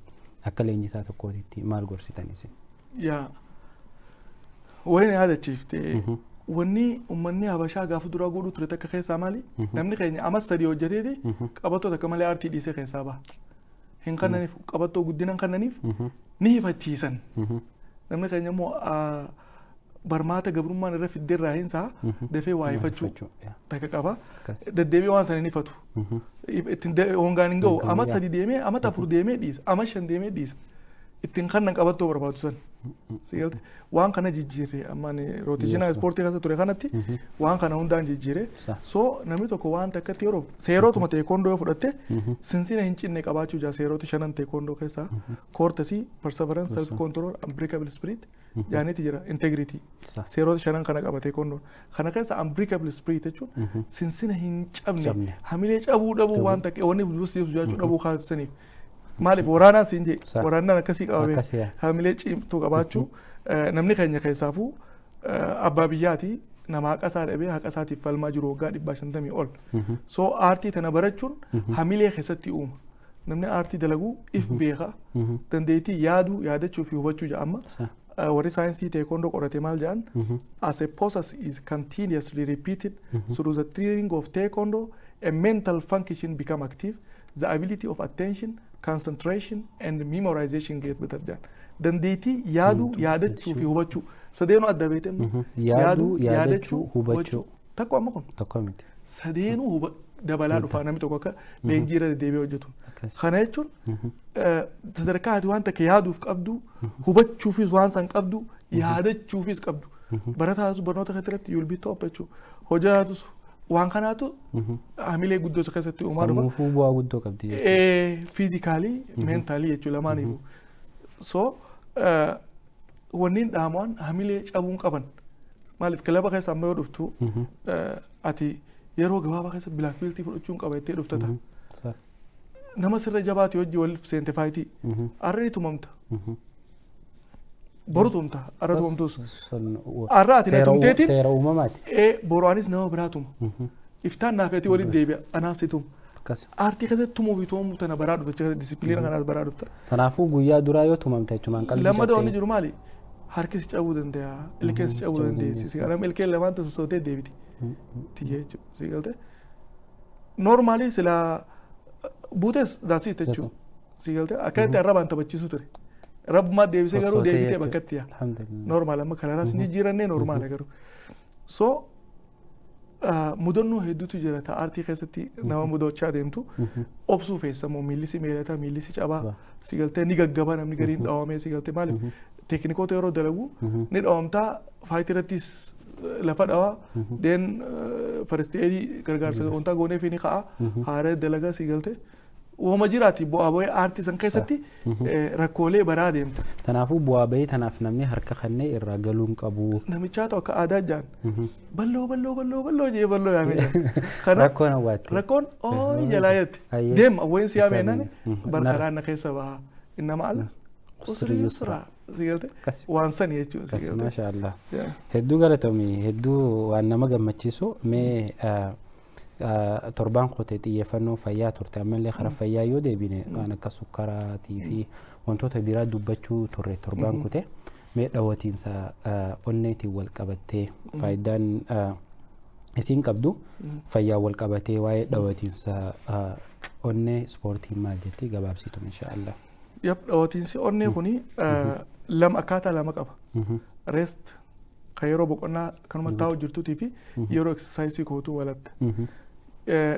akka leenjisaa tokkootitti maal gorsitan isin? Yaa wayina yaadachiifte wanni uummanni Habashaa gaafa duraa godhuu ture takka keessaa maali? Namni keenya amas sadii hojjeteeti qabattoo takka malee aartii dhiisee keessaa baha. Hin kannaniif qabattoo guddina hin kannaniif ni hifachiisan. Namni keenya immoo barmaata gabrummaan irra fiddeerraa hin saa dafee waa hifachuu takka qaba. Deddeebi'ee waan sana hin hifatu. Ittiin hongaan hin ga'u ama sadii deemee ama afur deemee dhiisa ama shan deemee dhiisa. Ittiin kannan qabattoo barbaadu san. Sigalte waan kana jijjiirre amma rootishinaa ispoortii keessa ture kanatti waan kana hundaan jijjiirre. So namni tokko waan takkatti yeroo seerotuma teekondoo yoo fudhatte sinsina hin cinne qabaachuu jaa seerota shanan teekondoo keessaa courtesy, perseverance, self control, unbreakable spirit jaaniiti jira integrity. Seerota shanan kana qaba teekondoon. Kana keessa unbreakable spirit jechuun sinsina hin cabne hamilee cabuu dhabuu waan takka wanni dursi jechuu dhabuu kaasaniif. Maaliif waraanaan siin jee waraanaan akkasii qabame hamilee cimtuu qabaachuu namni keenya keessaafuu abbaa biyyaati nama haqa isaa dhabee haqa isaatiif falmaa jiru waggaa 150 ol. So aartii tana barachuun hamilee keessatti uuma. Namni aartii dalaguu if beeka dandeettii yaaduu yaadachuu fi hubachuu jedhama. Warri saayinsii teekondoo qorate maal jedhan as a process is continuously repeated through the training of taekwondo a mental function become active, the ability of attention, concentration and memorization get better jedhan. Dandeettii yaaduu yaadachuu fi hubachuu sadeenuu adda beekte yaaduu yaadachuu hubachuu takko amma kun tokko miti sadeenuu dabalaa dhufaa namni tokko akka leenjii irra deddeebi'ee hojjetu. Kana jechuun sadarkaa ati waan takka yaaduuf qabdu hubachuufis waan san qabdu yaadachuufis qabdu. Barataatu barnoota keessatti you will be top jechuudha. Hojjaatus waan kanaatu hamilee guddoo isa keessatti uumaa dhufa. Sammuufuu bu'aa guddoo qabdi jechuudha. Fiizikaalii meentaalii jechuudha lamaaniifuu. So wanniin dhaamuwaan hamilee cabuun qaban. Maaliif kilaba keessa amma yoo dhuftu ati yeroo gabaabaa keessa bilaak beeltii fudhachuun qaba jettee dhufta ta'a. Nama sirra jabaate hojii waliif seente faayitii. Har'a ni tumamta. Boru tumta har'a tumamtus. Har'a ati na tumteetiin. Seera uumamaati. Boru anis nama biraa tuma. Iftaan naaf ati walitti deebi'a anaaf si tuma. Aartii keessatti tumuu fi tumamuu tana baraa dhufta disipiliina kanaas baraa dhufta. Kanaafuu guyyaa duraa yoo tumamte jechuun qalbii Lammata wanni jiru maali? Harki si cabuu danda'a, ilkeen si cabuu dandeessi. Nama ilkeen lamaan sossootee deebiti. Tiyya jechuudha. Si galte? Noormaali silaa buutes daasiis jechuudha. Si galte? Akkanatti arrabaan taphachiisu ture. Rabbumaa deebisee garuu deebitee bakkatti yaa. Noormaal amma karaaraas hin jijjiirannee noormaala garuu. So mudannoo hedduutu jira ta aartii keessatti nama mudachaa deemtu obsuu feessamoo miilli si meelata miilli si cabaa si galtee ni gaggaba namni gariin dhawamee si galtee maaliif teeknikoota yeroo dalagu ni dhawamtaa faayitii irrattis lafa dhawaa deen first aid gargaarsa wanta goonee fi ni ka'a haara dalagaa si galtee uumama jiraati bu'aa bahii aartii san keessatti rakkoolee baraa deemta. Kanaafuu bu'aa bahii tanaaf namni harka kannee irraa galuun qabu. Namichaatu akka aadaa jaan balloo balloo balloo balloo jee balloo yaamee jaan. Rakkoon hawwaatti. Rakkoon ooyi jalaa jette deem awween si yaamee nani barkaraan na keessa baha innama alla Usri yusra. Waan sani jechuudha. Maasha Allah. Hedduu galatoomii hedduu waan nama gammachiisu mee torbaan qotee xiyyeeffannoo fayyaa turte ammallee karaa fayyaa yoo deebine waan akka sukkaraatii fi wantoota biraa dubbachuu turre torbaan qotee mee dhawwatiinsa onneetiin wal qabattee faayidaan isiin qabdu fayyaa wal qabatee waa'ee dhawwatiinsa onnee ispoortiin maal jetti gabaabsitu inshaallah. Yap dhawwatiinsi onnee kuni lama akkaataa lama qaba. Rest kan yeroo boqonnaa kanuma taa'u jirtuutii fi yeroo exersaayisii gootu walatta.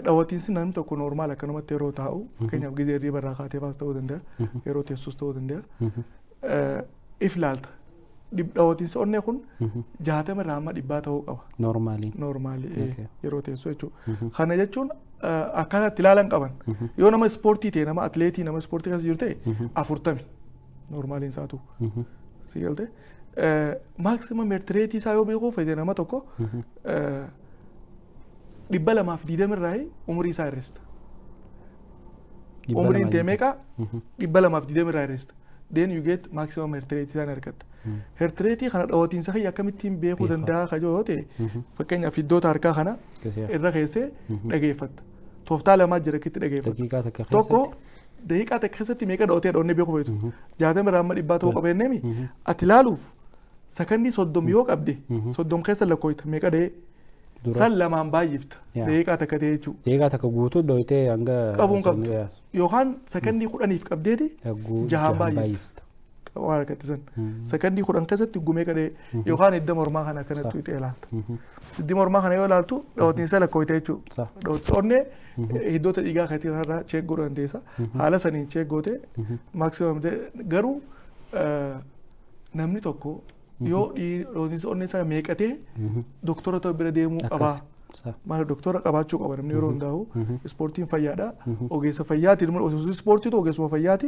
Dhawwatiinsi namni tokko normaal akkanumatti yeroo taa'u fakkeenyaaf gizee hirriba irraa kaatee faas ta'uu danda'a yeroo teessus ta'uu danda'a. If laalta. Dhawwatiinsi onnee kun 60 irraa hamma 100 ta'uu qaba. Noormaali. Noormaali yeroo teessu jechuudha. Kana jechuun akkaataa itti ilaalan qaban. Yoo nama ispoortii ta'e nama atleetii nama ispoortii keessa jiru ta'e 40 noormaaliin isaatu. Si galte? Maaksimaam heertireetii isaa yoo beekuu fedhe nama tokko 220 irraa umurii isaa hir'ista. Umuriin ta'e meeqa 220 irraa hir'ista. Then you get maximum heart rate isaan argatta. Heart rate kana dhawwatiinsa kiyya akkamittiin beekuu danda'a ka yoo ta'e fakkeenyaaf iddoota harkaa kana irra keessee dhageeffatta. Tooftaa lamaa jira akkitti dhageeffatta. Tokko daqiiqaa takka keessatti meeqa dhawwatee dhawwannee beekuu feetu. 60 irraa hamma 100 ta'uu qaba jenneemi ati ilaaluuf sakandii 30 yoo qabde 30 keessa lakkoofta meeqa dha'ee san lamaan baay'ifta daqiiqaa takka ta'e jechuudha. Daqiiqaa takka guutuu dhooytee hanga qabuun qabdu yookaan sakandii 10 qabdeeti jahaan baay'ifta. Waan argatte san sakandii 10 keessatti gumee qadhee yookaan hidda mormaa kana akkanatti tuqxee ilaalta. Hiddi mormaa kana yoo ilaaltu dhawwatiinsa lakkoofte jechuudha. Dhawwatiinsa onnee hiddoota dhiigaa keetii kanarraa cheek godhuu dandeessa. Haala saniin cheek goote maaksimaam garuu namni tokko yoo dhawwatiinsa onnee isaa meeqatee doktora ta'u bira deemuu qabaa. Maal doktora qabaachuu qaba namni yeroo hundaa'u ispoortiin fayyaadha. Ogeessa fayyaati osoo ispoortii ta'u ogeessuma fayyaati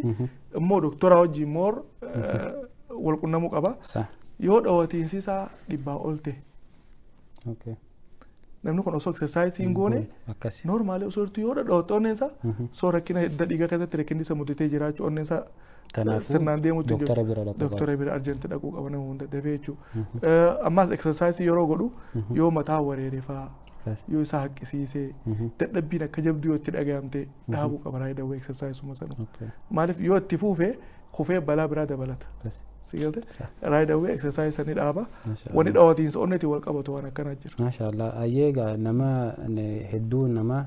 immoo doktora wajjin moor wal qunnamuu qaba. Yoo dhawwatiinsi isaa 100 ol ta'e. Namni kun osoo eksersaayisii hin goone noormaali osoo jirtu yoo dhawwatte onneen isaa soo rakkina hidda dhiigaa keessatti rakkinni isa mudatee jiraachuu onneen isaa sirnaan deemuutti jiru. Doktora bira arjenti dhaquu qaba nama hunda dafee jechuudha. Ammas eksersaayisii yeroo godhu yoo mataa wareere fa'aa yoo isa haqqisiisee dadhabbiin akka jabduu yoo itti dhagayamte dhaabuu qaba raayidawwee eksersaayisuma sana. Maaliif yoo itti fuufee kufee balaa biraa dabalata. Si galte raayidawwee eksersaayisii ni dhaaba. Wanni dhawwatiinsa onneetiin wal qabatu waan akkanaa jira. Maashaallah ayyee nama hedduu nama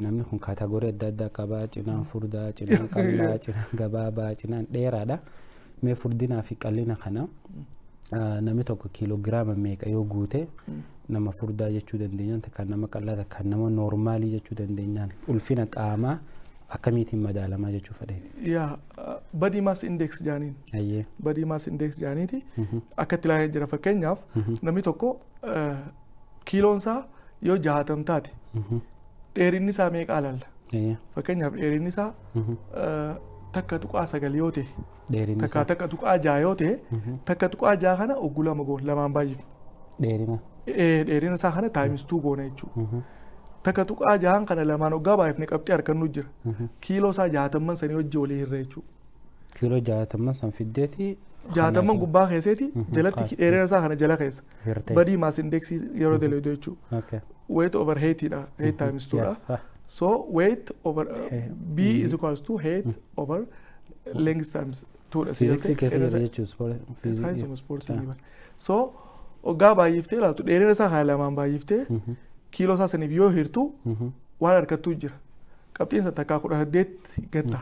namni kun kaataagorii adda addaa qaba cinaan furdaa cinaan qal'aa cinaan gabaabaa cinaan dheeraadha. Mee furdinaa fi qal'ina kana namni tokko kiiloogiraama meeqa yoo guute nama furdaa jechuu dandeenyaan kan nama qal'aa kan nama noormaalii jechuu dandeenyaan ulfina qaamaa akkamiitiin madaalamaa jechuu fedheeti. Yaa body mass index jaaniin. Body mass index jaaniiti akka itti ilaalee jira fakkeenyaaf namni tokko kiiloon isaa yoo 60 taate dheerinni isaa meeqa ilaalla. Fakkeenyaaf dheerinni isaa 1.9 yoo ta'e 1.6 yoo ta'e 1.6 kana ogguu lama goona lamaan baay'ifna. Dheerina. Dheerina isaa kana times 2 goona jechuudha. 1.6 kana lamaan hoggaa baay'ifne qabxii harkannu jira. Kiiloo isaa 60 sanii hojii walii hirra jechuudha. Kiiloo 60 san fiddeeti. 60 gubbaa keesseeti jalatti dheerina isaa kana jala keessa. Body mass index yeroo dalagu jechuudha. Weight over height dha. Height times 2 dha. So weight over B is equals to height over length times 2 dha. Fiiziksii keessa jira jechuudha. Saayinsuma ispoortii ni bara. So hoggaa baay'iftee ilaaltu dheerina isaa kana lamaan baay'iftee kiiloo isaa saniif yoo hirtu waan harkattuu jira. Qabxiin isaa takkaa 18 gatta.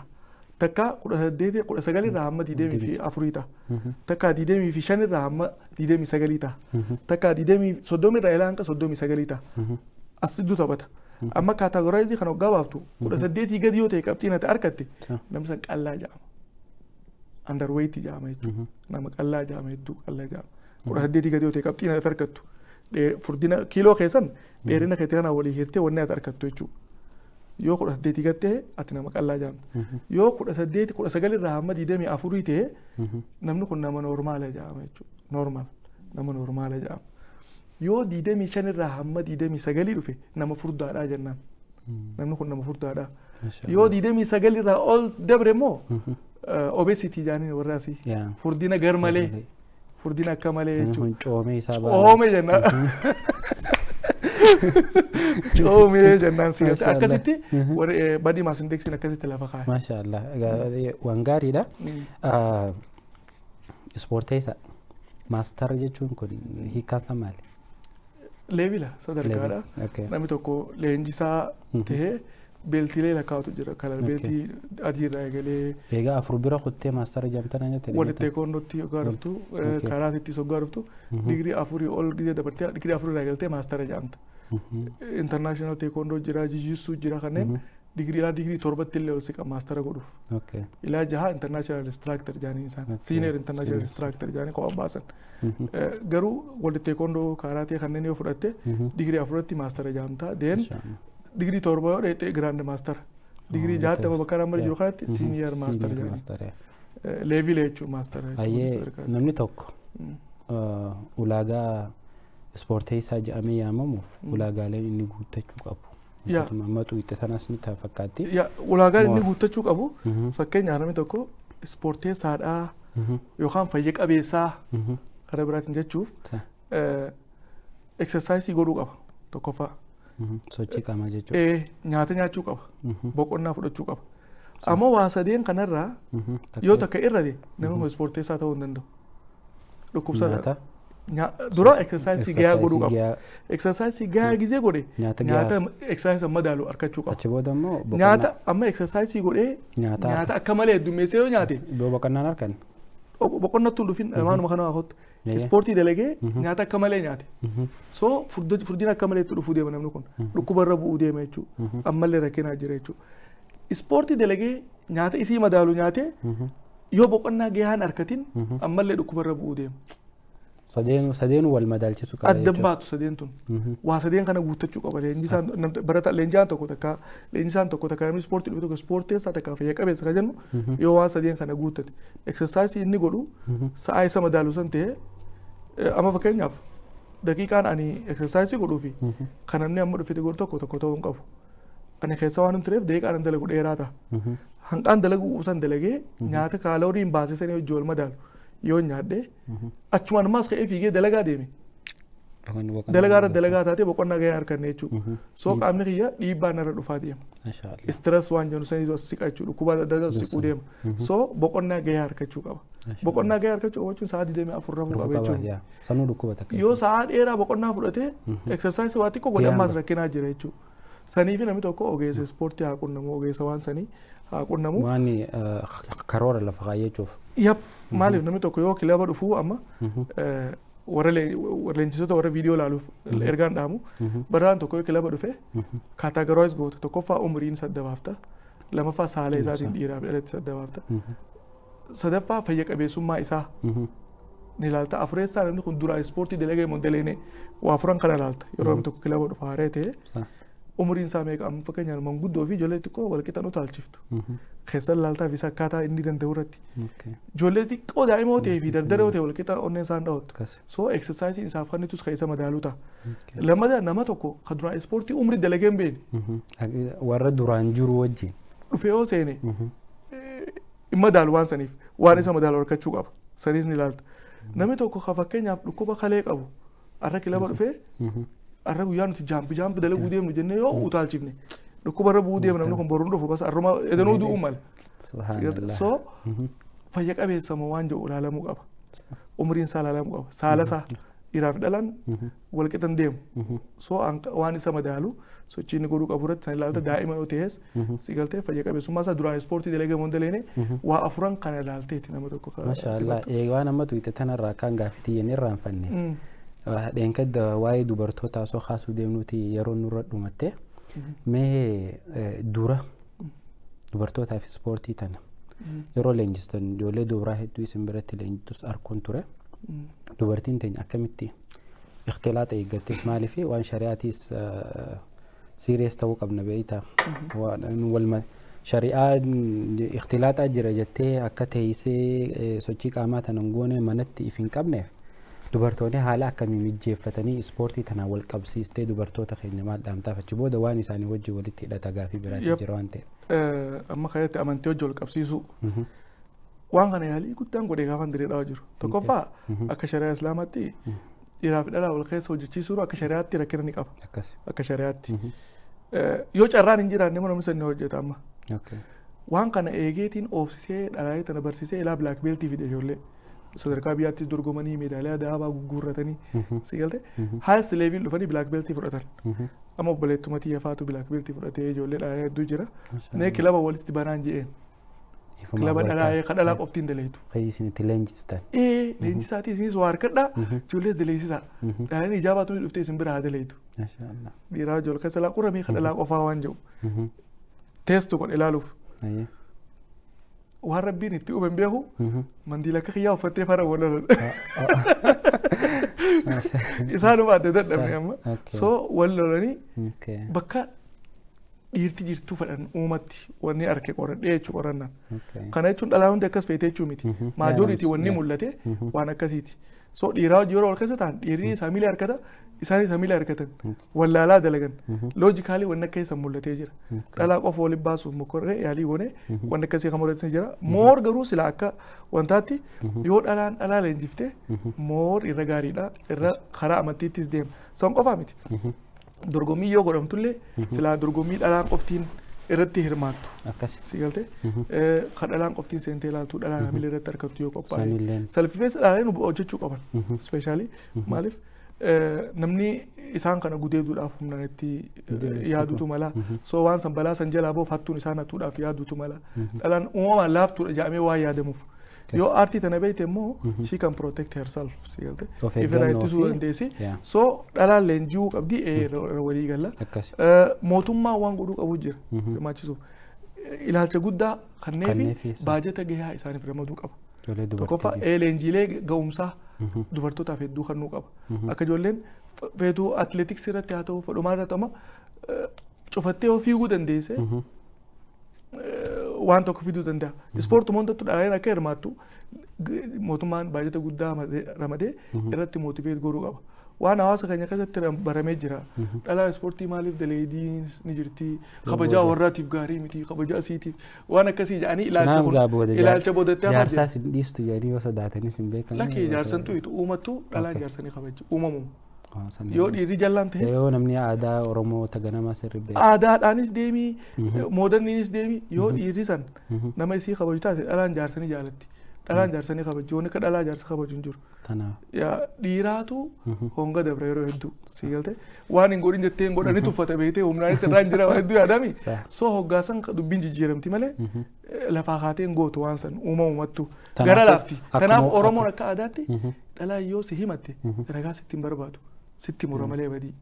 Takkaa 18 19 irraa hamma 24 ta'a. Takkaa 25 irraa hamma 29 ta'a. Takkaa 30 irraa ilaa hanga 39 ta'a. As iddoo taphata. Amma kaataagoraayizii kana hoggaa baaftu 18 gadi yoo ta'e qabxiin ati argatte namni san qallaa jedhama. Underweight jedhama jechuudha. Nama qallaa jedhama hedduu qallaa jedhama. 18 gadi yoo ta'e qabxiin ati argattu. Furdina kiiloo keessan dheerina keetii kana walii hirtee wanni ati argattu jechuudha. Yoo 18 gad ta'e ati nama qallaa jedhamta. Yoo 18 19 irraa hamma 24 ta'e namni kun nama noormaala jedhama jechuudha. Noormaal nama noormaala jedhama. Yoo 25 irraa hamma 29 dhufe nama furdaadhaa jennaan. Namni kun nama furdaadhaa. Yoo 29 irraa ol dabre immoo Obesity jaaniin warra asii. Furdina gar malee. Furdina akka malee jechuudha. Coomee isaa Coomee jennaan. Coomee jennaan si galte. Akkasitti warri body mass indexiin akkasitti lafa kaa'e. Maasha Allah. Waan gaariidha. Ispoorteessa. Master jechuun kun hiikkaan isaa maali? Level sadarkaadha. Namni tokko leenjisaa ta'ee beltiilee lakkaa'utu jira. Color beltii adiirraa eegalee. Egaa afur bira kuttee master jedhamtan jette. Walitti teekondootti hoggaa dhuftu, karaatitti hoggaa dhuftu, digirii 4 ol gizee dabartee digirii 4 irraa eegaltee master jedhamta. International taekwondo jira, jiu-jitsu jira, kanneen digirii ilaa digirii 7tti illee ol siqa master godhuuf. Ilaa 6 international instructor jedhanii isaan. Senior international instructor jedhanii kophaa baasan. Garuu walitti teekondoo, karaatee kanneen yoo fudhatte digirii 4tti master jedhamta. Then digirii 7 yoo dheete grand master. Digirii 6tti amma bakka amma jiru kanatti senior master jedhanii. Level jechuun master. Baay'ee namni tokko ulaagaa ispoorteessaa jedhamee yaamamuuf ulaagaaleen inni guuttachuu qabu. Amma xuuxxe sanas ni fakkaatti. Ulaagaan inni guuttachuu qabu, fakkeenyaaf namni tokko ispoorteessaadhaa yookaan fayya qabeessaa karaa biraatiin jechuuf, exercise godhuu qaba tokkoffaa. Sochii qaamaa jechuudha. Nyaata nyaachuu qaba. Boqonnaa fudhachuu qaba. Amma waa sadeen kanarraa yoo takka irrate namni kun ispoorteessaa ta'uu hin danda'u. Dhukkubsataa. Dura exercise gahaa godhuu qaba. Exercise gahaa gizee godhe nyaata exercise madaalu argachuu qaba. Achi booda immoo Nyaata amma exercise godhee nyaata akka malee heddummeessee yoo nyaate. Boqonnaan harkan. Boqonnattuu hin dhufin, waanuma kana kottu. Ispoortii dalagee nyaata akka malee nyaate. So furdina akka malee itti dhufuu deema namni kun. Dhukkuba irra bu'uu deema jechuudha. Ammallee rakkinaa jira jechuudha. Ispoortii dalagee nyaata isii madaalu nyaate yoo boqonnaa gahaan harkatin ammallee dhukkuba irra bu'uu deema. Sadeenu wal madaalchisuu qaba. Adda baatu sadeen tun. Waa sadeen kana guuttachuu qaba. Leenjisaan barata leenjisaan tokko takka leenjisaan tokko takka namni ispoortii dhufe tokko ispoorteessaa takka fayya qabeessa kan jennu yoo waan sadeen kana guuttate. Exercise inni godhu sa'aa isa madaalu san ta'e, amma fakkeenyaaf daqiiqaan ani exercise godhuu fi kan namni amma dhufete godhu tokko tokko ta'uu hin qabu. Ani keessa waan hin tureef daqiiqaan an dalagu dheeraa ta'a. Hanqaan dalaguu san dalagee nyaata kaalooriin baasisanii hojii wal madaalu yoo nyaadhe achumaan ammaas ka'ee fiigee dalagaa deeme. Dalagaa irra dalagaa taatee boqonnaa gahee harkanne jechuudha. So qaamni kiyya dhiibbaan irra dhufaa deema. Stress waan jennu saniitu as siqa jechuudha. Dhukkuba adda addaa siquu deema. So boqonnaa gahee harkachuu qaba. Boqonnaa gahee harkachuu qaba jechuun sa'aa 24 rafuu qaba jechuudha. Sanuu dhukkuba takka. Yoo sa'aa dheeraa boqonnaa fudhatee exercise waa xiqqoo godhe ammaas rakkinaa jira jechuudha. Saniifi namni tokko ogeessa ispoortii haa qunnamu, ogeessa waan sanii haa qunnamu. Waan karoora lafa kaayyachuuf. Yap, maaliif namni tokko yoo kilaba dhufuu, amma warra leenjisoota warra viidiyoo ilaaluuf ergaan dhaamu, baraan tokko yoo kilaba dhufe categorize goota: tokkoffaa umriin sadda baafta, lamaffaa saala isaatiin dhiiraa fi dhalatti sadda baafta, sadaffaa fayya qabeessummaa isaa ni ilaalta, afureessaa namni kun duraan ispoortii dalagee moo daleene. Waa afuran kana ilaalta yeroo namni tokko kilaba dhufa haaree ta'e. Umriin isaa meeqa? Amma fakkeenyaaf manguddoo fi ijoollee xiqqoo wal qixa nu utaalchiftu. Keessan ilaaltaa fi isa akkaataa inni danda'u irratti. Ijoollee xiqqoo daa'ima yoo ta'ee fi dardara yoo ta'e wal qixa onneen isaan dhawattu. So exercise isaaf kennitus kan isa madaaluu ta'a. Lammataa, nama tokko kan duraan ispoortii umrii dalagee hin beekne. Warra duraan jiru wajjin. Dhufee yoo seene hin madaalu waan saniif, waan isa madaalu argachuu qaba. Saniis ni ilaalta. Namni tokko kan fakkeenyaaf dhukkuba kalee qabu har'a kilaba dhufee, har'a guyyaa nuti jump jump dalaguu deemnu jennee yoo utaalchifne dhukkuba irra bu'uu deema. Namni kun boruun dhufu bas har'uma edanuu du'uu mala. So fayya qabeessa moo waan jedhu ilaalamuu qaba. Umriin isaa ilaalamuu qaba. Saala isaa dhiiraa fi dhalaan wal qixan deemu. So waan isa madaalu sochii inni godhuu qabu irratti san ilaalta. Daa'ima yoo ta'es si galtee fayya qabeessummaa isaa, duraan ispoortii dalagee moo hin daleene, waa afuran kana ilaalteeti nama tokko. Masha Allah, waan amma tuqxe tanarraa kan gaafii hin irraanfanne. Dheenkadda waa'ee dubartootaa osoo kaasuu deemnuti yeroo nurra dhumatte, mee dura dubartootaaf ispoortii tana yeroo leenjistan ijoollee dubaraa hedduu isin biratti leenjistus arkuun ture. Dubartiin teenya akkamitti ikhtilaaxa eeggatte? Maaliif waan shari'aatiis serious ta'uu qabna beeyta. Walma shari'aa ikhtilaaxaa jira jettee akka teessee sochii qaamaa tana hin goone manatti if hin qabneef, dubartoonni haala akkamii mijjeeffatanii ispoortii tanaan wal qabsiistee dubartoota keenya maal dhaamtaaf? Achi booda waan isaanii wajjin walitti hidhata gaafii biraatti jira waan ta'eef. Amma kanatti amantii wajjin wal qabsiisuu. Waan kana yaalii guddaan godhee gaafan diree dhawaa jiru. Tokkoffaa, akka shari'aa Islaamaatti dhiiraa fi dhalaa wal keessa hojjechiisuun akka shari'aatti rakkina ni qaba. Akka shari'aatti. Yoo carraan hin jiraanne immoo namni san ni hojjeta amma. Waan kana eegeetiin oofsisee, dhalaa tana barsiisee, ilaa black beltii fide. Ijoollee sadarkaa biyyaattis dorgomanii meedaaliyaa dahabaa gugguurratanii, si galte, highest level dhufanii black beltii fudhatan. Amma obboleettuma tiyya faatu black beltii fudhatee, ijoollee dhalaa hedduu jira. Nee, kilaba walitti banaan je'een. Kilaba dhalaa ka dhalaa qoftiin daleetu. Isin itti leenjistan. Ee, leenjisaatii isinis waa harkadhaa, ijoollees daleessisaa. Dhalaan ijaabaatu ni dhuftee isin bira haa daleetu. Dhiiraa ijoollee keessa laa quramee ka dhalaa qofaa waan jedhu. Teestu godhe ilaaluuf. Waan Rabbiin itti uume hin beeku, mandiila akka kiyyaa uffattee fara wal lolan. Isaanuma adda dadhabne amma. So wal lolanii bakka dhiirti jirtuu fedhan uumatti wanni arke qoradhee jechuu qorannaan. Kana jechuun dhalaa hundi akkas feetee jechuu miti. Majority wanni mul'ate waan akkasiiti. So dhiiraa hojii yeroo wal keessa ta'an dhiirri isaa miila harkata, isaanis miila harkatan, wallaalaa dalagan. Logically wanni akka keessa mul'atee jira. Dhalaa qofa waliin baasuuf mokorree yaalii goone, wanni akkasii kan mul'atee jira. More garuu sila akka wantaatti yoo dhalaan dhalaa leenjiftee more irra gaariidha, irra karaa amantiittis deema. San qofaa miti. Dorgommii yoo godhamtullee silaa dorgommii dhalaan qoftiin irratti hirmaattu. Si galtee, ka dhalaan qoftiin seentee ilaaltu, dhalaan miila irratti argattu yoo qophaa'e. Self-defense dhalaan hojjechuu qaban. Especially maaliif namni isaan kana gudeeduudhaaf humnaan itti yaadutu mala. So waan san balaa san jalaa boof hattuun isaan hattuudhaaf yaadutu mala. Dhalaan uumamaan laaftuudha jedhamee waan yaadamuuf. Yoo aartii tana beekte immoo she can protect herself, si galte, ifirraa ittisuu dandeessi. So dhalaan leenji'uu qabdi walii galla. Mootummaan waan godhuu qabu jira hirmaachisuuf. Ilaalcha guddaa kanneefi baajata gahaa isaaniif ramaduu qaba. Tokkoffaa, leenjiilee ga'umsaa dubartootaaf hedduu kennuu qaba. Akka ijoolleen feetuu atileetiksii irratti haa ta'u, fedhumaa irratti, amma cufattee yoo fiiguu dandeesse waan tokko fiduu danda'a. Ispoortuma hundattuu dhalaan akka hirmaattu mootummaan baajata guddaa ramadee irratti motivate godhuu qaba. Waan hawaasa keenya keessatti baramee jira. Dhalaan ispoortii maaliif daleedii ni jirti, kabajaa warraatiif gaarii miti, kabajaa asiitiif waan akkasii jedhanii ilaalcha kun ilaalcha boodatti hafaa jira. Jaarsaas hin dhiistu jedhanii yoo sodaatanis hin beekamu. Lakki, jaarsan tuyitu uumattu dhalaan jaarsanii kabaji uumamu. Yoo dhiirri jallaan ta'e. Yoo namni aadaa Oromoo ta ganamaa sirri beeku. Aadaadhaanis deemii, moderniinis deemii, yoo dhiirri san nama isii kabaju taate dhalaan jaarsanii jaalatti. Dhalaan jaarsanii kabaju, wanni akka dhalaa jaarsa kabaju hin jiru. Dhiiraatu honga dabra yeroo hedduu, si galte, waan hin godhin jettee hin godhani tuffata beektee, humnaanis irraa hin jira waan hedduu yaadami. So hoggaasan dubbiin jijjiiramti malee lafaa kaatee hin gootu waan san uumamumattu gara laafti. Kanaaf Oromoon akka aadaatti dhalaan yoo si himatte ragaa sitti hin barbaadu, sitti mura malee badii.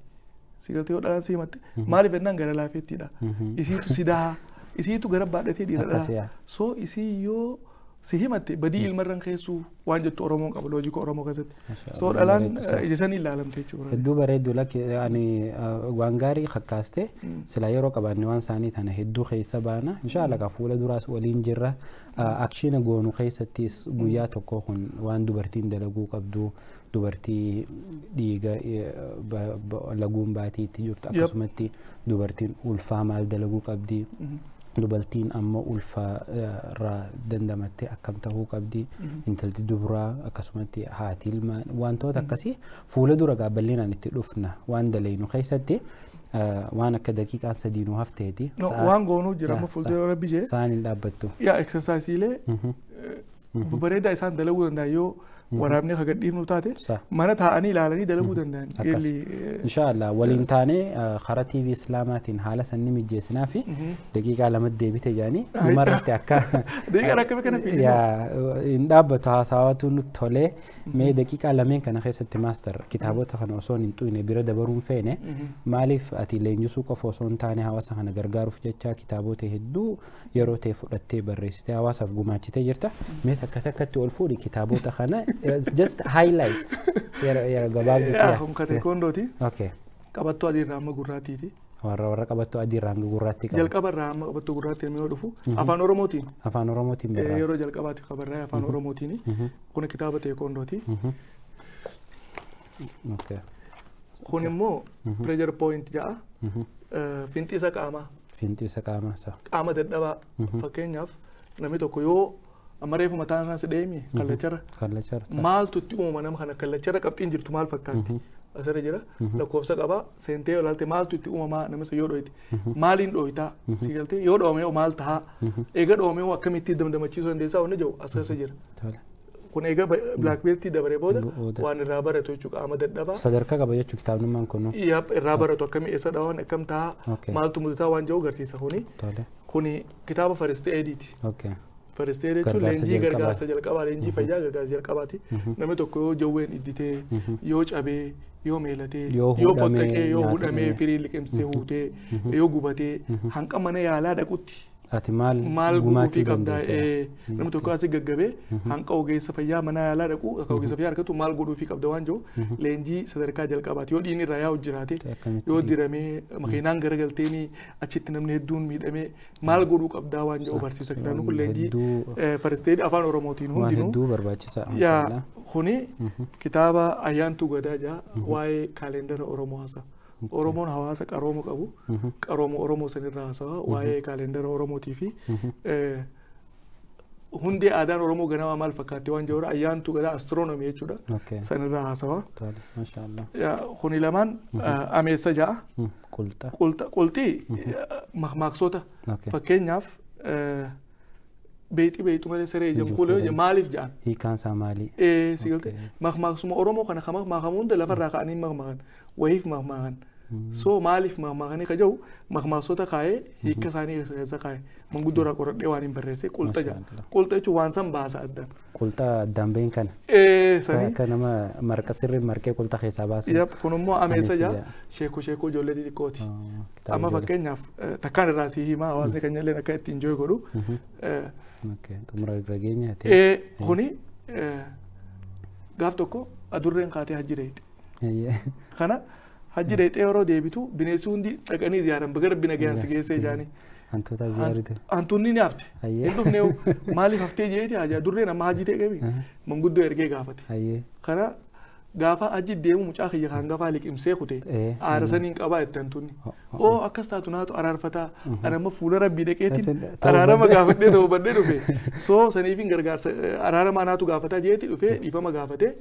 Si galte, yoo dhalaan si himatte maaliif jennaan gara laafeettiidha. Isiitu si daha, isiitu gara baadhatee dhiira dhala. So isii yoo si himatte badii ilmarran keessuu waan jettu Oromoon qaba logica Oromoo keessatti. So dhalaan ija sanii ilaalamte jechuudha. Hedduu bareedu. Lakki, ani waan gaarii kakkaaste. Sila yeroo qabaanne waan isaanii tana hedduu keessa baana, inshaalla. Ka fuula duraas waliin jirra. Action goonu keessattis guyyaa tokko kun waan dubartiin dalaguu qabdu, dubartii dhiiga laguun baatiitti jirtu, akkasumatti dubartiin ulfaa maal dalaguu qabdi, dubartiin amma ulfaa irraa dandamattee akkam ta'uu qabdi, intalti dubaraa, akkasumatti haati ilmaan, wantoota akkasii fuula dura gaabballinaan itti dhufna. Waan daleynu keessatti waan akka daqiiqaan 3 nu hafteeti. Waan goonuu jira amma fuuldura Rabbi jee. Sa'aan hin dhaabbattu. Yaa, exerciseiilee bareedaa isaan dalaguu danda'an yoo waraabni akka gadhiifnu taate mana taa'anii ilaalanii dalaguu danda'an. Inshaallah waliin taanee karaa TV Islaamaatiin haala sanni mijjeessinaa fi daqiiqaa 2tti deebite jedhanii dhumarratti akka Daqiiqaan akkamii kana fiidee? Hin dhaabbatu, haasawatu nutti tolee. Mee daqiiqaa lameen kana keessatti, master, kitaabota kana osoo hin xuyne bira dabaruun feene. Maaliif ati leenjisuu qofa osoo hin taane hawaasa kana gargaaruuf jecha kitaabota hedduu yeroo ta'e fudhattee barreessitee hawaasaaf gumaachitee jirta. Mee takka takkatti ol fuudhi kitaabota kana, just highlights yeroo gabaabduu. Kun ka teekoondooti. Qabattoo adii irraa amma gurraattiiti. Warra qabattoo adii irraa hanga gurraatti qabu. Jalqaba irraa amma qabattoo gurraatti yoo dhufu Afaan Oromootiin. Afaan Oromootiin barraa. Yeroo jalqabaati qabarraa Afaan Oromootiin. Kun kitaaba teekoondooti. Kun immoo pressure point jedha. Finxiisa qaamaa. Finxiisa qaamaa isaa. Qaama dadhabaa, fakkeenyaaf namni tokko yoo Amma reefu mataan isaas deemi kallacharra. Maaltu itti uumama nama kana kallacharra qabxiin jirtu maal fakkaatti? Asirra jira lakkoofsa qaba seentee olaalte maaltu itti uumamaa nama isa yoo dhoyite maaliin dhoyitaa si galtee yoo dhoome maal tahaa eega dhoome akkamitti damdamachiisuu dandeessaa wanni jiru as keessa jira. Kun eega black belt dabaree booda waan irraa baratu jechuudha qaama dadhabaa. Sadarkaa qaba jechuudha kitaabnummaan kun. Irraa baratu akkamii eessa dhawan akkam tahaa maaltu mudataa waan jiru agarsiisa kuni. Kuni kitaaba First Aid-ti. First Aid jechuun leenjii gargaarsa jalqabaa leenjii fayyaa gargaarsa jalqabaati. Namni tokko yoo jawween idditee yoo cabee yoo meelatee yoo fottaqee yoo hudhamee firii liqimsee huutee yoo gubatee hanqa mana yaalaa dhaqutti. Ati maal gumaachuu qabda namni tokko asii gaggabee hanqa ogeessa fayyaa mana yaalaa dhaqu akka ogeessa fayyaa argatu maal godhuufii qabda waan jiru leenjii sadarkaa jalqabaati yoo dhiigni irraa yaa'u jiraate yoo diramee makiinaan garagalteenii achitti namni hedduun miidhamee maal godhuu qabdaa waan jiru barsiisa kitaabni kun leenjii First Aid afaan Oromootiin hundinuu. Hedduu barbaachisaa. Yaa kuni kitaaba Ayyaantuu Gadaa jaa waa'ee kaalendara Oromoo haasa'a. Oromoon hawaasa qarooma qabu qarooma Oromoo sanirraa haasawa waa'ee kaalendara Oromootii fi hundee aadaan Oromoo ganamaa maal fakkaatti waan jedhudha Ayyaantuu Gadaa astiroonomii jechuudha sanirraa haasawa. Kuni lamaan ameessa ja'a. Qulxii maqmaqsoota fakkeenyaaf beexii beexu malee saree ijaan kuulee maaliif ja'an. Hiikaan isaa maali? Si galte maqmaqsuma Oromoo kana maqmaqamu hunda lafarraa ka'anii maqmaqan wayiif maqmaqan. So maaliif maqmaqanii ka jiru maqmaqsota kaa'ee hiika isaanii keessa kaa'ee manguddoo irraa qoradhee waan hin barreesse qulxa ja'a. Qulxa jechuun waan san baasa addaan. Qulxa addaan bahin kana. Sanii. Akka nama marqa sirrii marqee qulxa keessaa baasu. Kun immoo ameessa ja'a sheekoo sheekoo ijoollee xixiqqooti. Amma fakkeenyaaf takkaan irraa si himaa hawaasni keenya illee akka ittiin enjoy godhu. Xumura irra geenya ta'e. Kuni gaaf tokko adurreen kaatee hajji dheeyite. Kana hajji dheeyitee yeroo deebitu bineensi hundi dhaqanii ziyaaran baga rabbi nagayaan si geessee jaanii. Hantuuta ziyaarite. Hantuunni ni hafte. Hin dhufne maaliif haftee jeeti haja adurreen amma hajji ta'e qabi manguddoo ergee gaafate. Kana gaafa hajji deemu mucaa kiyya kan gafaa liqimsee kute aara saniin qabaa itti hantuunni. Oo akkas taatu naatu araarfataa ana amma fuula rabbii dhaqeetiin araarama gaafadhee ta'uu badhee dhufe. Soo saniifin gargaarsa araarama naatu gaafataa jeeti dhufee dhiifama gaafatee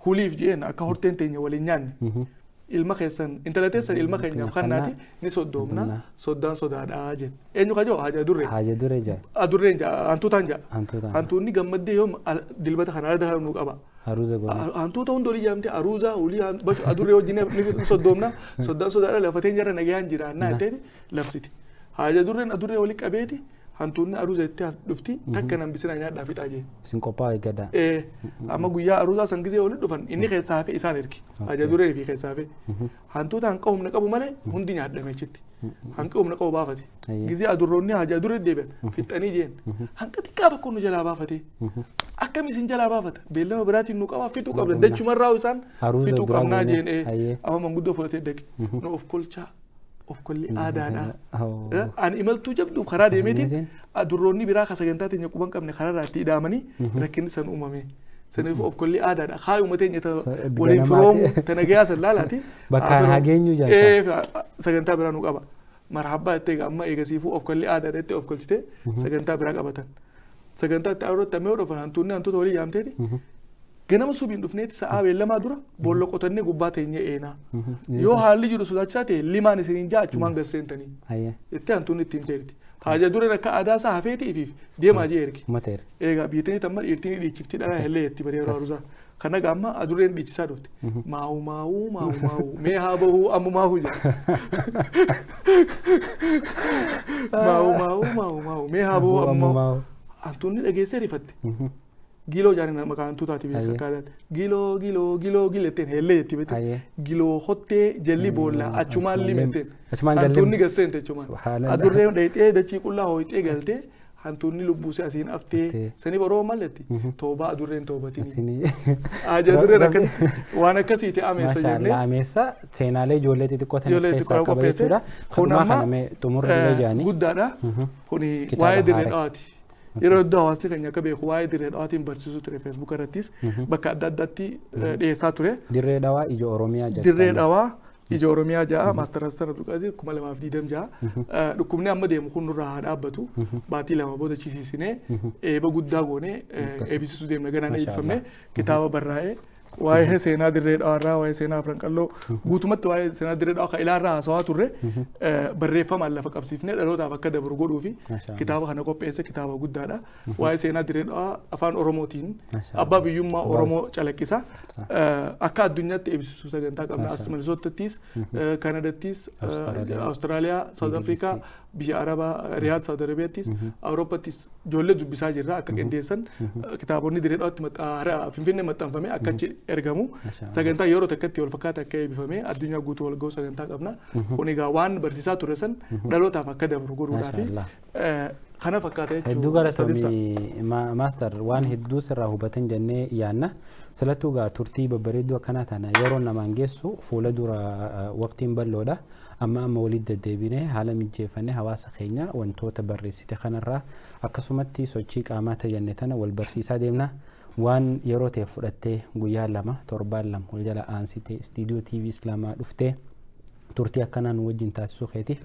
huliif jeen akka horteen teenya waliin nyaanne. Ilma keessan intala teessan ilma keenyaaf kannaati ni soddoomna soddaan sodaadhaa jeen. Eenyu ka jiru haja durree. Haja durree jaa. Adurreen jaa hantuutaan jaa. Hantuunni gammaddee yoom dilbata kana arda nuu qaba. Aruuza goone. Hantuuta hunda olii jaamte aruuza olii adurree wajjin ni soddoomna soddaan sodaadhaa lafateen jara nagayaan jiraannaa jetteeti labsiti. Haja durreen adurree walii qabeeti hantuunni aruuza itti dhufti takka nan bisina nyaadhaa fixaa jeen. Isin qophaa'e gadaa. Amma guyyaa aruuzaa san gisee walitti dhufan inni keessaa hafe isaan ergi. Haja duree fi keessaa hafe. Hantuuta hanqa humna qabu malee hundi nyaadhame achitti. Hanqa humna qabu baafate. Gisee adurroonni haja duree deebi'an fixanii jeen. Hanqa xiqqaa tokko nu jalaa baafate. Akkam isin jalaa baafata? Beellama biraatiin nu qabaa fixuu qabna. Dachumarraa isaan fixuu qabnaa jeen. Amma manguddoo fudhatee dhaqe. Nu of kolchaa. Of kolli aadaadha. Ani imaltuu jabduuf karaa deemeetiin adurroonni biraa ka sagantaa teenya quban qabne karaarraa itti ida'amanii rakkinni san uumame. Saniif of kolli aadaadha. Kaayuma teenya waliin firoomu tana gayaa san laalaati. Bakkaan hageenyu jaansa. Sagantaa biraa nu qaba. Marhabbaa jettee amma eegasiifuu of kolli aadaadha jettee of kolchitee sagantaa biraa qabatan. Sagantaa itti aanutti amma yoo dhufan hantuunni hantuuta walii yaamteeti. Ganama subiin dhufneeti sa'aa beellamaa dura boolla qotannee gubbaa teenyee eenaa. Yoo haalli jiru sodaachisaa ta'e limaan isiniin ja'a achumaan gad seentanii. Jettee hantuunni ittiin teerti. Haja dureen akka aadaa isaa hafeeti ifiif deemaa jee erge. Egaa biyyatanii tamma dhiirtiin dhiichifti dhala hellee jetti baree yeroo aruusaa. Kana gaamma adurreen dhiichisaa dhufte. Maawu maawu maawu maawu mee haa bahuu ammu maahu jedha. Maawu maawu maawu maawu mee haa bahuu ammu maahu. Hantuunni dhageessee rifatte. Giloo jaani maqaan hantuutaati beekaa kaadaan. Giloo giloo giloo giletteen hellee jetti beekte. Giloo hottee jalli boolla achumaan limetteen. Hantuunni gasseente achumaan. Adurreen dheexee dachii qullaa hooyxee galtee hantuunni lubbuusee asiin haftee saniif Oromoo maal jetti? Toobaa adurreen toobatini. Haja dureen akkas waan akkasiiti ameessa jennee. Ameessa seenaalee ijoollee xixiqqoo tan of keessaa qaba jechuudha. Kun amma xumurri illee jaanii. Guddaadha. Kuni waa'ee dirree dhawaati. Yeroo hedduu hawaasni keenya akka beeku waa'ee dirree dhawaatiin barsiisuu ture Facebook irrattis bakka adda addaatti dhiyeessaa ture. Dirree dhawaa ija Oromiyaa jedhama. Dirree dhawaa Ija Oromiyaa ja'a Maastar Hassan Abdulqaadir 2020 ja'a dhukkubni amma deemu kun nurraa haa dhaabbatu baatii 2 booda chisiisinee eeba guddaa goonee eebbisiisuu deemna ganaan eebbifamne kitaaba barraa'ee waa'ee seenaa dirree dhawaarraa waa'ee seenaa Afran Qalloo guutumatti waa'ee seenaa dirree dhawaa kan ilaarraa haasawaa turre barreeffamaan lafa qabsiifnee dhalootaaf akka dabru godhuu fi kitaaba kana qopheesse kitaaba guddaadha. Waa'ee seenaa dirree dhawaa afaan Oromootiin abbaa biyyummaa Oromoo calaqqisa. Akka addunyaatti eebbisiisuu sagantaa qabna. As Minisootattis, Kanadattis, Awustiraaliyaa, Saawud Afrikaa, biyya Arabaa, Riyaad, Saawud Arabiyaattis, Awurooppaattis ijoollee dubbisaa jirra akka qindeessan kitaabonni dirree dhawaatti Finfinnee maxxanfame akka achi ergamu sagantaa yeroo takkatti wal fakkaata akka eebbifame addunyaa guutuu wal ga'u sagantaa qabna. Kun egaa waan barsiisaa ture san dhalootaaf akka dabru godhuudhaa fi kana fakkaata jechuudha. Hedduu galatoomii Maastar waan hedduu sirraa hubatan jennee yaanna. Salattuu gaa turtii babbareedduu akkanaa tana yeroo namaan geessu fuula dura waqtiin bal'oodha. Amma amma walitti deddeebinee haala mijeeffannee hawaasa keenya wantoota barreessite kanarraa akkasumatti sochii qaamaa tajanne tana wal barsiisaa deemna. Waan yeroo ta'e fudhattee guyyaa 2 torbaan 2 wal jala aansitee istiidiyoo TV Islaamaa dhuftee turtii akkanaa nu wajjin taasisuu keetiif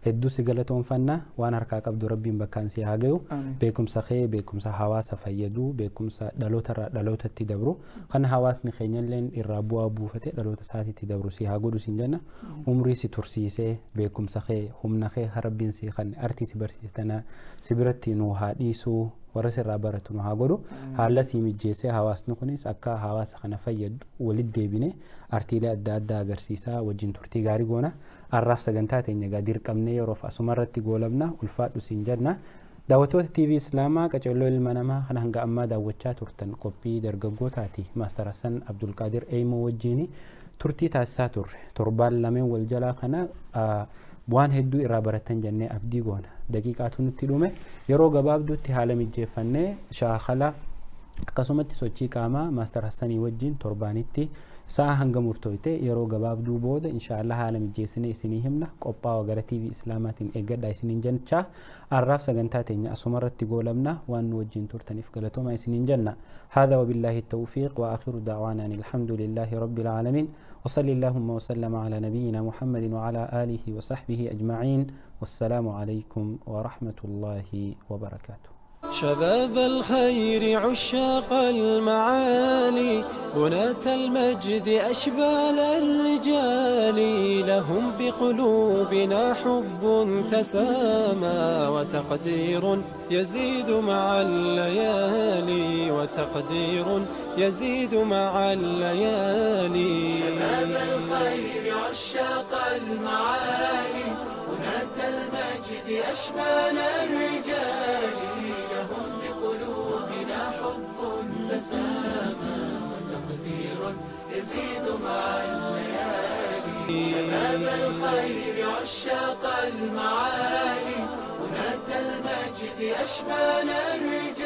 hedduu si galatoonfannaa waan harkaa qabdu rabbiin bakkaan si haa gayu beekumsa kee beekumsa hawaasa fayyadu beekumsa dhalootarraa dhalootatti dabru kan hawaasni keenyalleen irraa bu'aa buufate dhaloota isaatiitti dabru si haa godhu siin jenna umrii si tursiisee beekumsa kee humna kee rabbiin si kan artii si barsiise tana si biratti nu haa dhiisuu warra sirraa baratu nu haa godhu haala si mijeessee hawaasni kunis akka hawaasa kana fayyadu walitti deebine artiilee adda addaa agarsiisaa wajjin turtii gaarii goona arraaf sagantaa teenya egaa dirqamnee yeroof asumarratti goolabna ulfaadhu siin jenna. Daawwattoota TV Islaamaa qacarroo ilma namaa kan hanga ammaa daawwachaa turtan qophii dargaggootaati Maastar Hassan Abdulqaadir Eeyimoo wajjin turtii taasisaa turre torbaan lameen wal jalaa kana waan hedduu irraa baratan jennee abdii goona daqiiqaatu nutti dhume yeroo gabaabduutti haala mijeeffannee shaakala akkasumatti sochii qaamaa Maastar Hassanii wajjin torbaanitti sa'a hanga murtooyte yeroo gabaabduu booda inshaallah haala mijeessinee isinii himna qophaa'aa gara TV Islaamaatiin eeggadhaa isiniin jechaa arraaf sagantaa teenya asumarratti goolabna waan nu wajjin turtaniif galatoomaa isiniin jenna. Haadha wabillaahi tawfiiq wa akhiru da'waanaa alhamdulillaahi rabbil aalamiin wa salli allahumma wa sallama ala nabiyyina Muhammadin wa ala aalihi wa sahbihi ajma'iin wassalaamu alaykum wa rahmatullaahi wa barakaatuh. شباب الخير عشاق المعالي بناة المجد أشبال الرجال لهم بقلوبنا حب تسامى وتقدير يزيد مع الليالي وتقدير يزيد مع الليالي. شباب الخير عشاق المعالي بناة المجد أشبال الرجال لهم بقلوبنا حب تسامى وتقدير يزيد مع الليالي. شباب الخير عشاق المعالي بناة المجد أشبال الرجال.